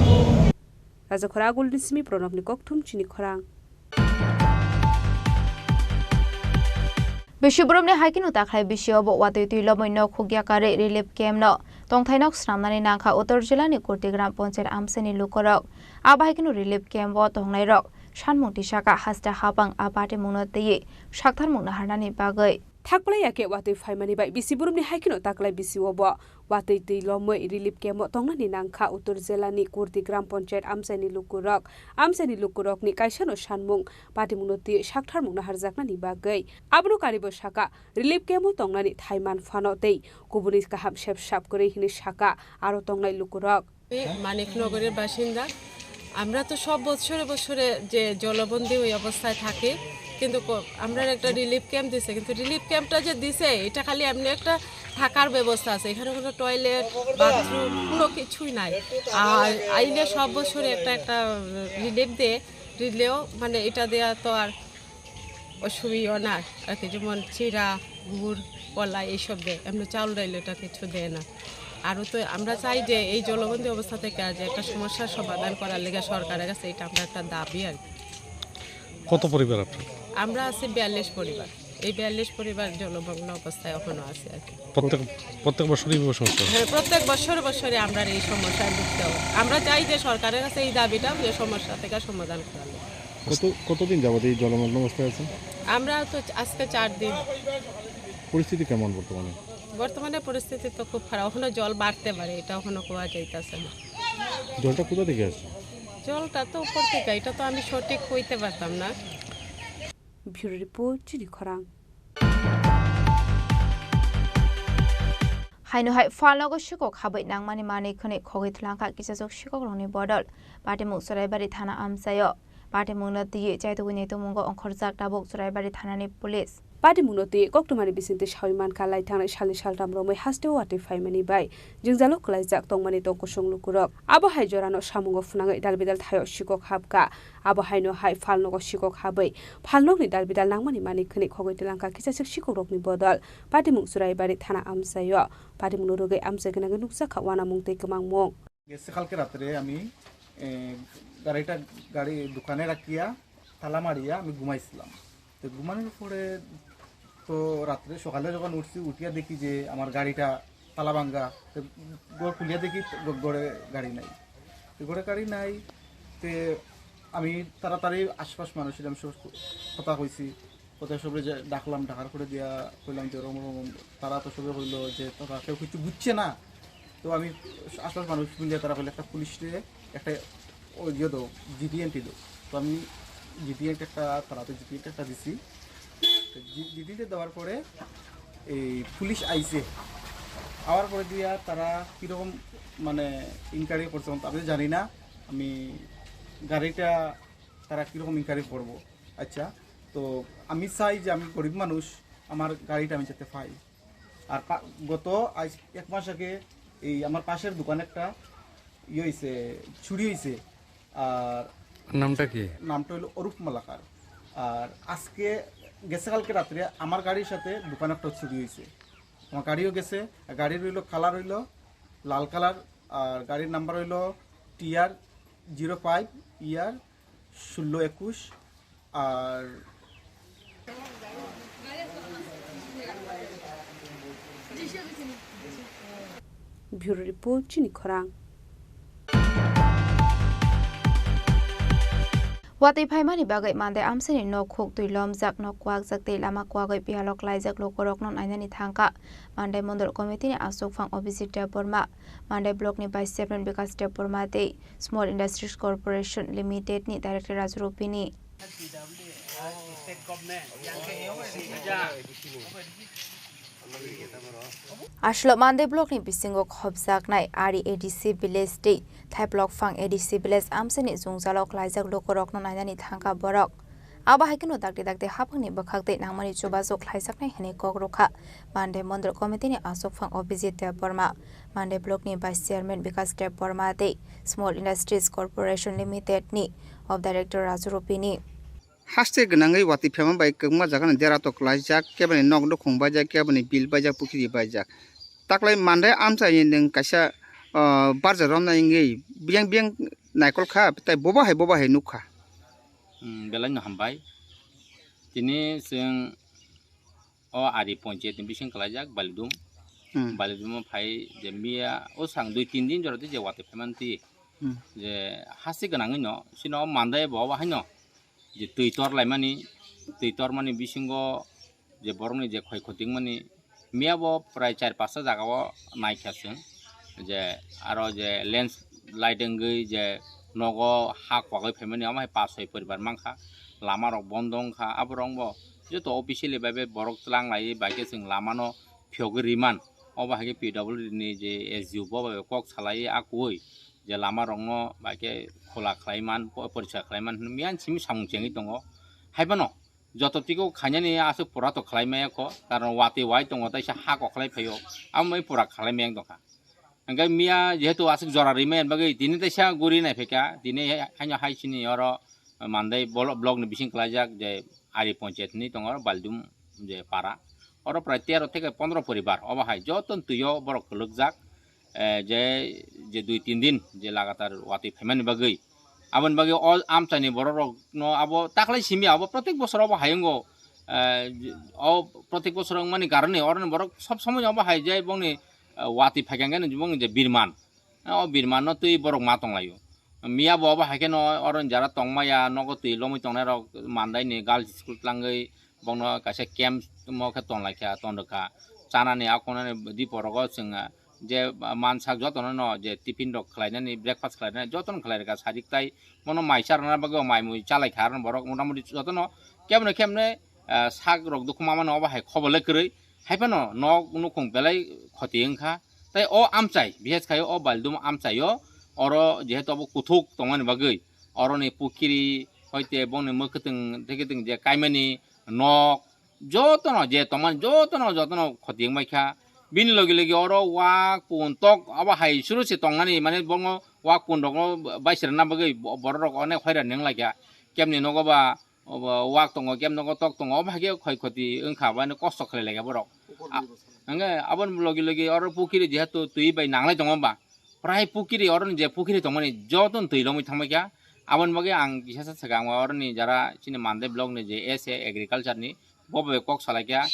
Rajakhor Agulini simi Pranobni kokthum chini khorang. Bisi boromni hai kheno takhlai bisio bo watwi twi lomwi nok hukya karwi relief camp no tongthai nok swnamnani nangkha Uttor jilani Kurti Gram Panchayat amchaini lukurok. Abo hai kheno relief camp o tongnairok sanmung tisaka haste habang a patimungno twiwi saktharmung naharnani bagwi. Thakphlai ya khe watwi phaimani bai bisi boromni hai kheno takhlai bisio bo watwi twi lomwi relief camp o tongnani nangkha Uttor jilani Kurti Gram Panchayat amchaini lukurok. Amchaini lukurokni kaisano sanmung patimungno twiwi saktharmung naharjaknani bagwi. Abono karibo saka, relief camp o tongnani thaiman phano tei kubuni kaham sep sap kwrwi hwnwi saka aro tongnai lukurok. আমি মানিকনগরের বাসিন্দা। আমরা তো সব বছরে বছরে যে জলবন্দি ওই অবস্থায় থাকি, কিন্তু ক-, আমরা একটা রিলিফ ক্যাম্প দিছে, কিন্তু রিলিফ ক্যাম্পটা যে দিছে, এটা খালি এমনি একটা থাকার ব্যবস্থা আছে, এখানে কোনো টয়লেট, বাথরুম, কোনো কিছুই নাই। আর আইলে সব বছরে একটা একটা রিলিফ দেয়, দিলেও মানে এটা দেয়া তো আর অসুবিধা না আর কি, যেমন চিড়া, গুড়, কলা এইসব দেয়, এমনি চাউল ডাইল এটা কিছু দেয় না। আরও তো আমরা চাই যে এই জলবন্দি অবস্থা থেকে আজ একটা সমস্যার সমাধান করার লেগে সরকারের কাছে এটা আমরা একটা দাবি আর কি। কত পরিবার আপনার? আমরা আছি বিয়াল্লিশ পরিবার। এই বিয়াল্লিশ পরিবার জলমগ্ন অবস্থায় এখনো আছে আর কি। প্রত্যেক, প্রত্যেক বছরই এই সমস্যা হয়? হ্যাঁ, প্রত্যেক বছর বছরে আমরা এই সমস্যায় ভুগতে হয়। আমরা চাই যে সরকারের কাছে এই দাবিটা যে সমস্যা থেকে সমাধান করা হোক। কত, কতদিন যাবত এই জলমগ্ন অবস্থায় আছেন? আমরা তো আজকে চার দিন। পরিস্থিতি কেমন বর্তমানে? বর্তমানে পরিস্থিতি তো খুব খারাপ, এখনো জল বাড়তে পারে, এটা এখনো কোয়া যাইতাছে না। জলটা কোথা থেকে আসে? জলটা তো উপর থেকে, এটা তো আমি সঠিক কইতে পারতাম না। Bureau Report, Chini Khorang. Haino hai phalnogo sikok habwi nangmani manwi khwnwi khogwi twlangkha kisajwk sikokrokni bodol. Patimung Chwraibari thana amchaio. Patimungno twiwi chaitugwi naitukmungo ongkhorjak tabuk Churaibari thanani police. Patimungno twiwi koktwmani bisingtwi sawi mankha, lai thangnai salni saltham romwi hasteo watwi phaimani bai jwngjalo kwlaijak tongmani tong kusung lukurok. Abo hai jorano samungo phwnangwi dalbidal thaio sikok habkha. Abo haino hai phalnogo sikok habwi phalnokni dalbidal nangmani manwi khwnwi khogwi twlangkha kisaswk sikokrokni bodol. Patimung Churaibari thana amchaio. Patimungno rwgwi amchai gwnangwi nukjakha uanamung tei kwmangmung. গেছে কালকে রাত্রে আমি এ, গাড়িটা গাড়ি দোকানে রাখিয়া তালা মারিয়া আমি ঘুমাইছিলাম। তো ঘুমানোর পরে তো রাত্রে সকালে যখন উঠছি, উঠিয়া দেখি যে আমার গাড়িটা তালা ভাঙ্গা। তো ঘর খুলিয়া দেখি তো ঘ- ঘরে গাড়ি নাই। তো ঘরে গাড়ি নাই। তে আমি তাড়াতাড়ি আশপাশ মানুষের আমি সব কথা কইছি। কোথায় সবরে যে ডাকলাম, ডাকার পরে দিয়া কইলাম যে ওরম ওরম। তারা তো সবে কইলো যে তারা কেউ কিছু বুঝছে না। তো আমি আশপাশ মানুষ মিলে তারা কইলে একটা পুলিশে একটা ওই ইয়ে দাও, জিডি এন্ট্রি দাও। তো আমি জিডি এন্ট্রি একটা, তারা তো জিডি এন্ট্রি একটা দিছি। তো জি- জিডি এন্ট্রি দেওয়ার পরে এই পুলিশ আইছে। আওয়ার পরে দিয়া তারা কীরকম মানে ইনকোয়ারি করছে, আমি তো জানি না। আমি গাড়িটা তারা কীরকম ইনকোয়ারি করবো। আচ্ছা, তো আমি চাই যে আমি গরিব মানুষ, আমার গাড়িটা আমি যাতে পাই। আর পা- গত আজ এক মাস আগে এই আমার পাশের দোকানে একটা ইয়ে হয়েছে, চুরি হয়েছে। আর নামটা কি? নামটা হলো অরূপ মালাকার। আর আজকে গেছে কালকে রাত্রে আমার গাড়ির সাথে দোকানে একটা চুরি হয়েছে। আমার গাড়িও গেছে, আর গাড়ির হইলো কালার হইলো লাল কালার, আর গাড়ির নাম্বার হইলো টিআর জিরো ফাইভ ইয়ার ষোলো একুশ। আর Bureau Report, Chini Khorang. Watwi phaimani bagwi Mandai amchaini nok khuk twi lomjak, nok kwakjak tei lama kwagwi biyalo klaijak lukurokno nainani thangkha Mandai Mondol Committee ni aswkphang Abhijit Debbarma, Mandai Block ni Vice Chairman Bikas Debbarma tei Small Industries Corporation Limited ni Director Raju Rupini. Aswk Mandai Block ni bisingo khopjaknai Ari A D C Village tei Thaiplokphang A D C Village amchaini jwngjalo klaijak lukurokno nainani thangkha borok. Abo hai kheno dakti dakti haphangni bwkhak tei nangmani chubachu khlaijaknai hwnwi kok rwkha Mandai Mondol Committee ni aswkphang Abhijit Debbarma, Mandai Block ni Vice Chairman Bikas Debbarma tei Small Industries Corporation Limited ni Of Director Raju Rupini. Haste gwnangwi watwi phema bai kwbangma jagani dera tok klaijak, keboni nok nukhung baijak, keboni bill baijak, pukhiri baijak. Taklai Mandai amchaini nwng kaisa, ah, barja romnai wngwi biyang biyang naikol kha, tei bobo hai bobo hai nuk kha. Hmm, belai no hambai. Tini chwng o Ari ponchayat ni bising klaijak Balidum. Hmm. Balidum o phai je miya o sang dui tin din jora di je watwi phaimani twi. Hmm. Je hasti gwnangwi no, sino Mandai bo haino je twi tor laimani, twi tormani bisingo je borokni je khoi khotingmani, miya bo prai char pasta jaga o naikha chwng, je aro je landslide wngwi je nogo ha kwagwi phaimani, omo hai pas soi poribar mankha, lama rok bondo wngkha, aborok bo joto officially bai bai borok twlang laiwi bai khe chwng lama no phiyogwi riman, obo hai khe P W D ni je S D O bo bai bai kok salai akui je lama rok no bai khe khula khlai man, po-, poriskar khlai man hwnwi miyan simi samung chengwi tongo. Hai phano joto tiko khainani aswk pura to khlai maya kho, karon watwi wai tongo, taisa ha kokhlai phaio, amo mai pura khlai maya tongkha. Hingke miya jehetu aswk jora rimani bagwi tini teisa guri nai phaikha, tini haino hai sini oro Mandai blo-, block ni bising klaijak je Ari ponchayat hinwi tongo oro Baldum je para. Oro prai tero theke pondro poribar obo hai joto twio borok kwlwkjak, eh, je, je dui tin din je lagatar watwi phaimani bagwi. Aboni bagwi o amchaini borok rokno abo taklai simi abo protek bosor obo hayungo, eh, o protek bosor wngmani karone oroni borok sob somoi obo hai je bongni, eh, watwi phaikha hwnkhe bongni je birman. O birmanno twi borok ma tonglaio. Miya bo obo hai kheno oro jara tongmaya nogo twi lomwi tongnairok Mandaini girls school tlangwi bokno kaisa camp mo khe tonlaikha, tonrwkha. Chanani akonani diporogo chwng je mansak jotono no je tiffin rok khlainani, breakfast khlainani jotono khlairwkha sajik tai bono mai charwna bagwi mai mui chalaikha aro borok motamoti jotono keboni keboni, ah, sak rok dukhu mamano obo hai khobolai kwrwi. Haiphano nok nukhung belai khoti wngkha. Tei o amchai, bises khai o Baldum amchaio, oro jehetu abo kuthuk tongmani bagwi, oroni pukhiri, Hoite bongni mwkhwtwng thekhe twng je kaimani nok, jotono je tongmani jotono, jotono khoti wngbai kha. Bini logi logi oro wak pun tok abo hai suru se tongmani, mane bongo wak pun rokno baisrana bagwi bo-, borok rok onek hoira neng lai kha. Kemni nogo ba obo wak tongo, kem nogo tok tongo, obo hai khe khoi khoti wngkha, obo ani kosto khlai lai kha borok. A-, hwnkhe aboni logi logi oro pukhiri jehetu twi bai nanglai tongo ba, prai pukhiri, oroni je pukhiri tongmani jotono twi lomwi thangbai kha. Aboni bagwi ang kisa sa swkang o oroni jara chini Mandai block ni je S A agriculture ni, bo bai kok salai kha.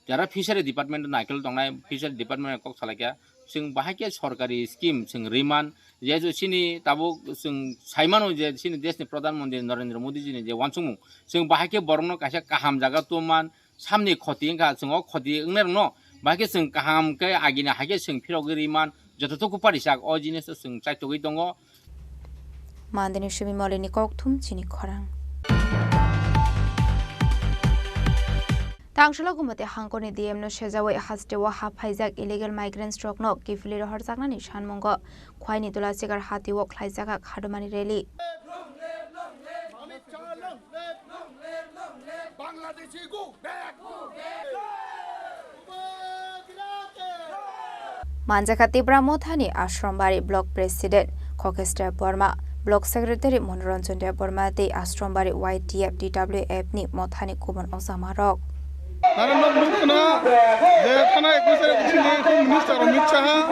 Jara fishery department naikol tongnai, fishery department kok salai kha. Chwng bahai khe sorkari scheme chwng riman, je je chini tabuk chwng saimano je chini desh ni Pradhan Mantri Narendra Modi ji ni je wansukmung, chwng bahai khe borokno kaisa kaham jaga tubman, samni khoti wngkha, chwng o khoti wngnai rokno bahai khe chwng kaham khe agini hai khe chwng phirogwi riman, joto tuku parisak o jinis chwng chaitogwi tongo. Mandini simi molini kokthum chini khorang. Tangsalo Gumati hangkoni D M no sejawi hasteo haphaijak illegal migrants rokno kiphilwi rohorjaknani sanmungo Khwaini Tulasigar hatio khlaijak khadumani rally. Manjakha Tipra Mothani Ashram Bari Block President Khokes Debbarma, Block Secretary Monoranjan Debbarma tei Ashram Bari Y T F T W F ni Mothani kubun ongsamarok. Nara nok nukna je thana ekwis tarik bisini Home Minister Amit Shah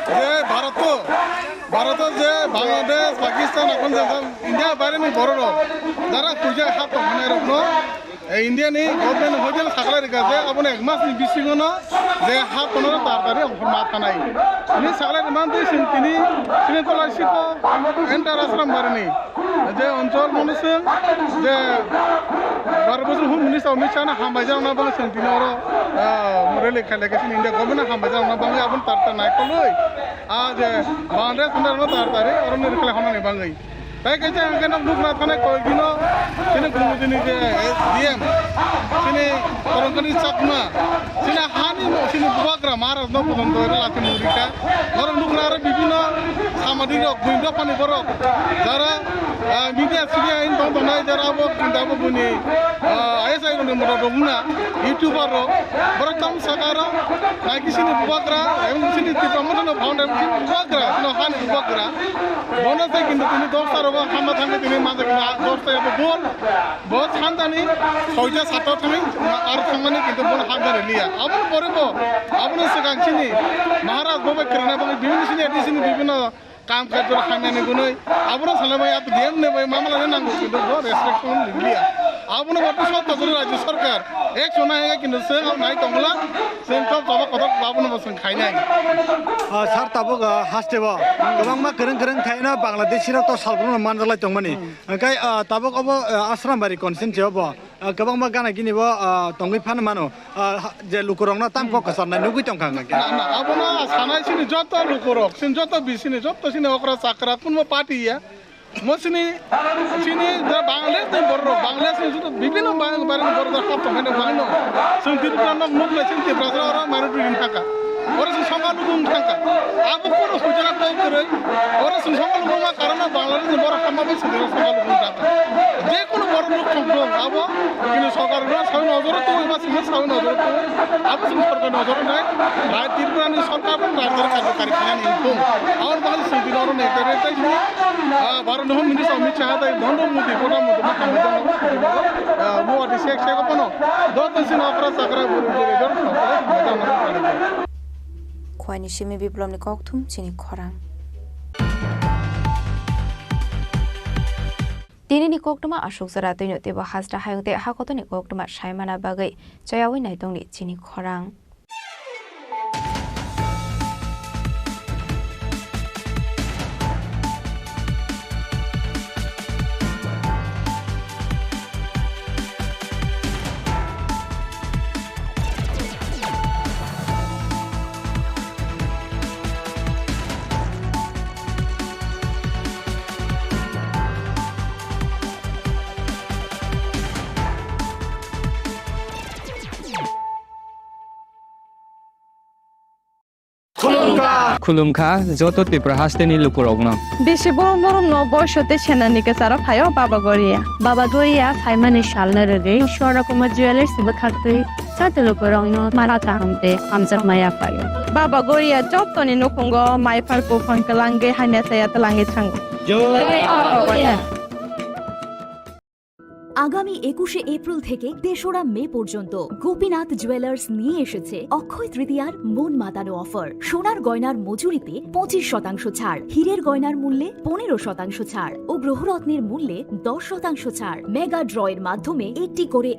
je Bharat, Bharat je Bangladesh, Pakistan, akhon je India baire ni borok rok jara puja ha tong hwnwi rok no, eh, India ni government hotel sakla rika je abo ek mas ni bisingo no je ha tono tar tari ma thanai. Ni sakla ri man twi sing tini sini tola siko enter Ashram Bari ni je onchol mono sing je Bharat Home Minister Amit Shah no hambai jak na bang sing tini oro, ah, rally khailai khe sini India government no hambai jak na bang abon tar tar nai koloi. Ah, je Bangladesh no tar tari oro ni rikhlai hwnani bangwi. Tai kaisa hwnkhe nok nukna thanai koi dino chini Gumutini je D M chini Korongkani Chakma chini hani chini bubagra Maharaj no bodon doi lati murika. Norok nukna aro bibino samadi rok buin dophani borok jara, ah, media sidia in tong tongnai jara abo kinta abo buni, ah, I S I rok ni motor rok wngna YouTuber rok borok tamo saka aro nai kisini bubagra, ebong sini Tipra Motha no founder sini bubagra, sino hani bubagra. Bono se kintu tini dosta rogo hama thangwi tini manja kintu dosta abo bol. Bo santani soita satta thangwi ar thangmani kintu bono hamjani liya. Aboni pore bo, aboni swkang sini Maharaj bo bai kwrwngna bagwi bibhinno sini edi sini bibhinno kam kajor khainani gunoi. Abono salai bai abo D M ne bai mamla ne nango kintu bo respect liya. Abono bo to sotto guri rajyo sarkar action nai kintu se nai tongla. Chwng tok tok kotor abono bo chwng khainai. Ah, sir, tabuk, ah, hasteo kwbangma kwrwng kwrwng thaino Bangladeshi rok to salbrum manjalai tongmani. Hmm. Hwnkhe, ah, tabuk obo, ah, Ashram Bari constituency obo, ah, kwbangma gana gini bo, ah, tongwi phano mano. Ah, ha, je lukurokno tam kok kwcharnai nugwi tongkha hwnkhe. Na, na, abono sanai sini joto lukurok, sini joto bisini, joto sini okra chakra, kunbo party ya. Mo sini, sini da Bangladesh ni borok, Bangladesh ni juto bibhinno bang-, bari ni borok da hap tong haino bangno. Sing Tripura nok nuk lai sing Tripura sara ora mari dui din thangka. Ora sing songkha nuk wng thangka. Abo kono hujana tong kwrwi. Ora sing songkha nuk wngma karon no Bangladesh ni borok hapma bai sing songkha nuk wng thangka. Je kono borok nuk thong thong abo kini sokar no sawi nojoro twi ba sing sawi nojoro twi. Abo sing sorkar nojoro nai. Bai Tripura ni sorkar bo rajya karjokari khainani wng thung. Aboni bagwi sing tini oro nai tei tei sini. Ah, Bharat ni Home Minister Amit Shah tei Narendra Modi, Pradhan Mantri no hambai jano, ah, Modi sek sek opono, joto sini okra chakra buru buru joto hambai jano. Khwani simi biplomni kokthum chini khorang. Tinini koktwma aswk jora twino teibo hasta hayung tei hakotoni koktwma saimana bagwi chayawi naitongni chini khorang. Khulumkha joto Tripura hasteni lukurokno. Bisi borom borom no boiso tei senani kwcharo phaio Baba Goria. Baba Goria phaimani salno rwgwi Swarna Kumar Jewellers bwkhaktwi joto lukurokno mara kaham tei hamjakma yaphaio. Baba Goria jotoni nukhungo maiphar buphang kwlangwi hamya saya twlangwi thango. আগামী একুশে এপ্রিল থেকে তেসরা মে পর্যন্ত গোপীনাথ জুয়েলার্স নিয়ে এসেছে অক্ষয় তৃতীয়ার মন মাতানো অফার। সোনার গয়নার মজুরিতে পঁচিশ শতাংশ ছাড়, হীরের গয়নার মূল্যে পনেরো শতাংশ ছাড় ও গ্রহরত্নের মূল্যে দশ শতাংশ ছাড়। মেগা ড্রয়ের মাধ্যমে একটি করে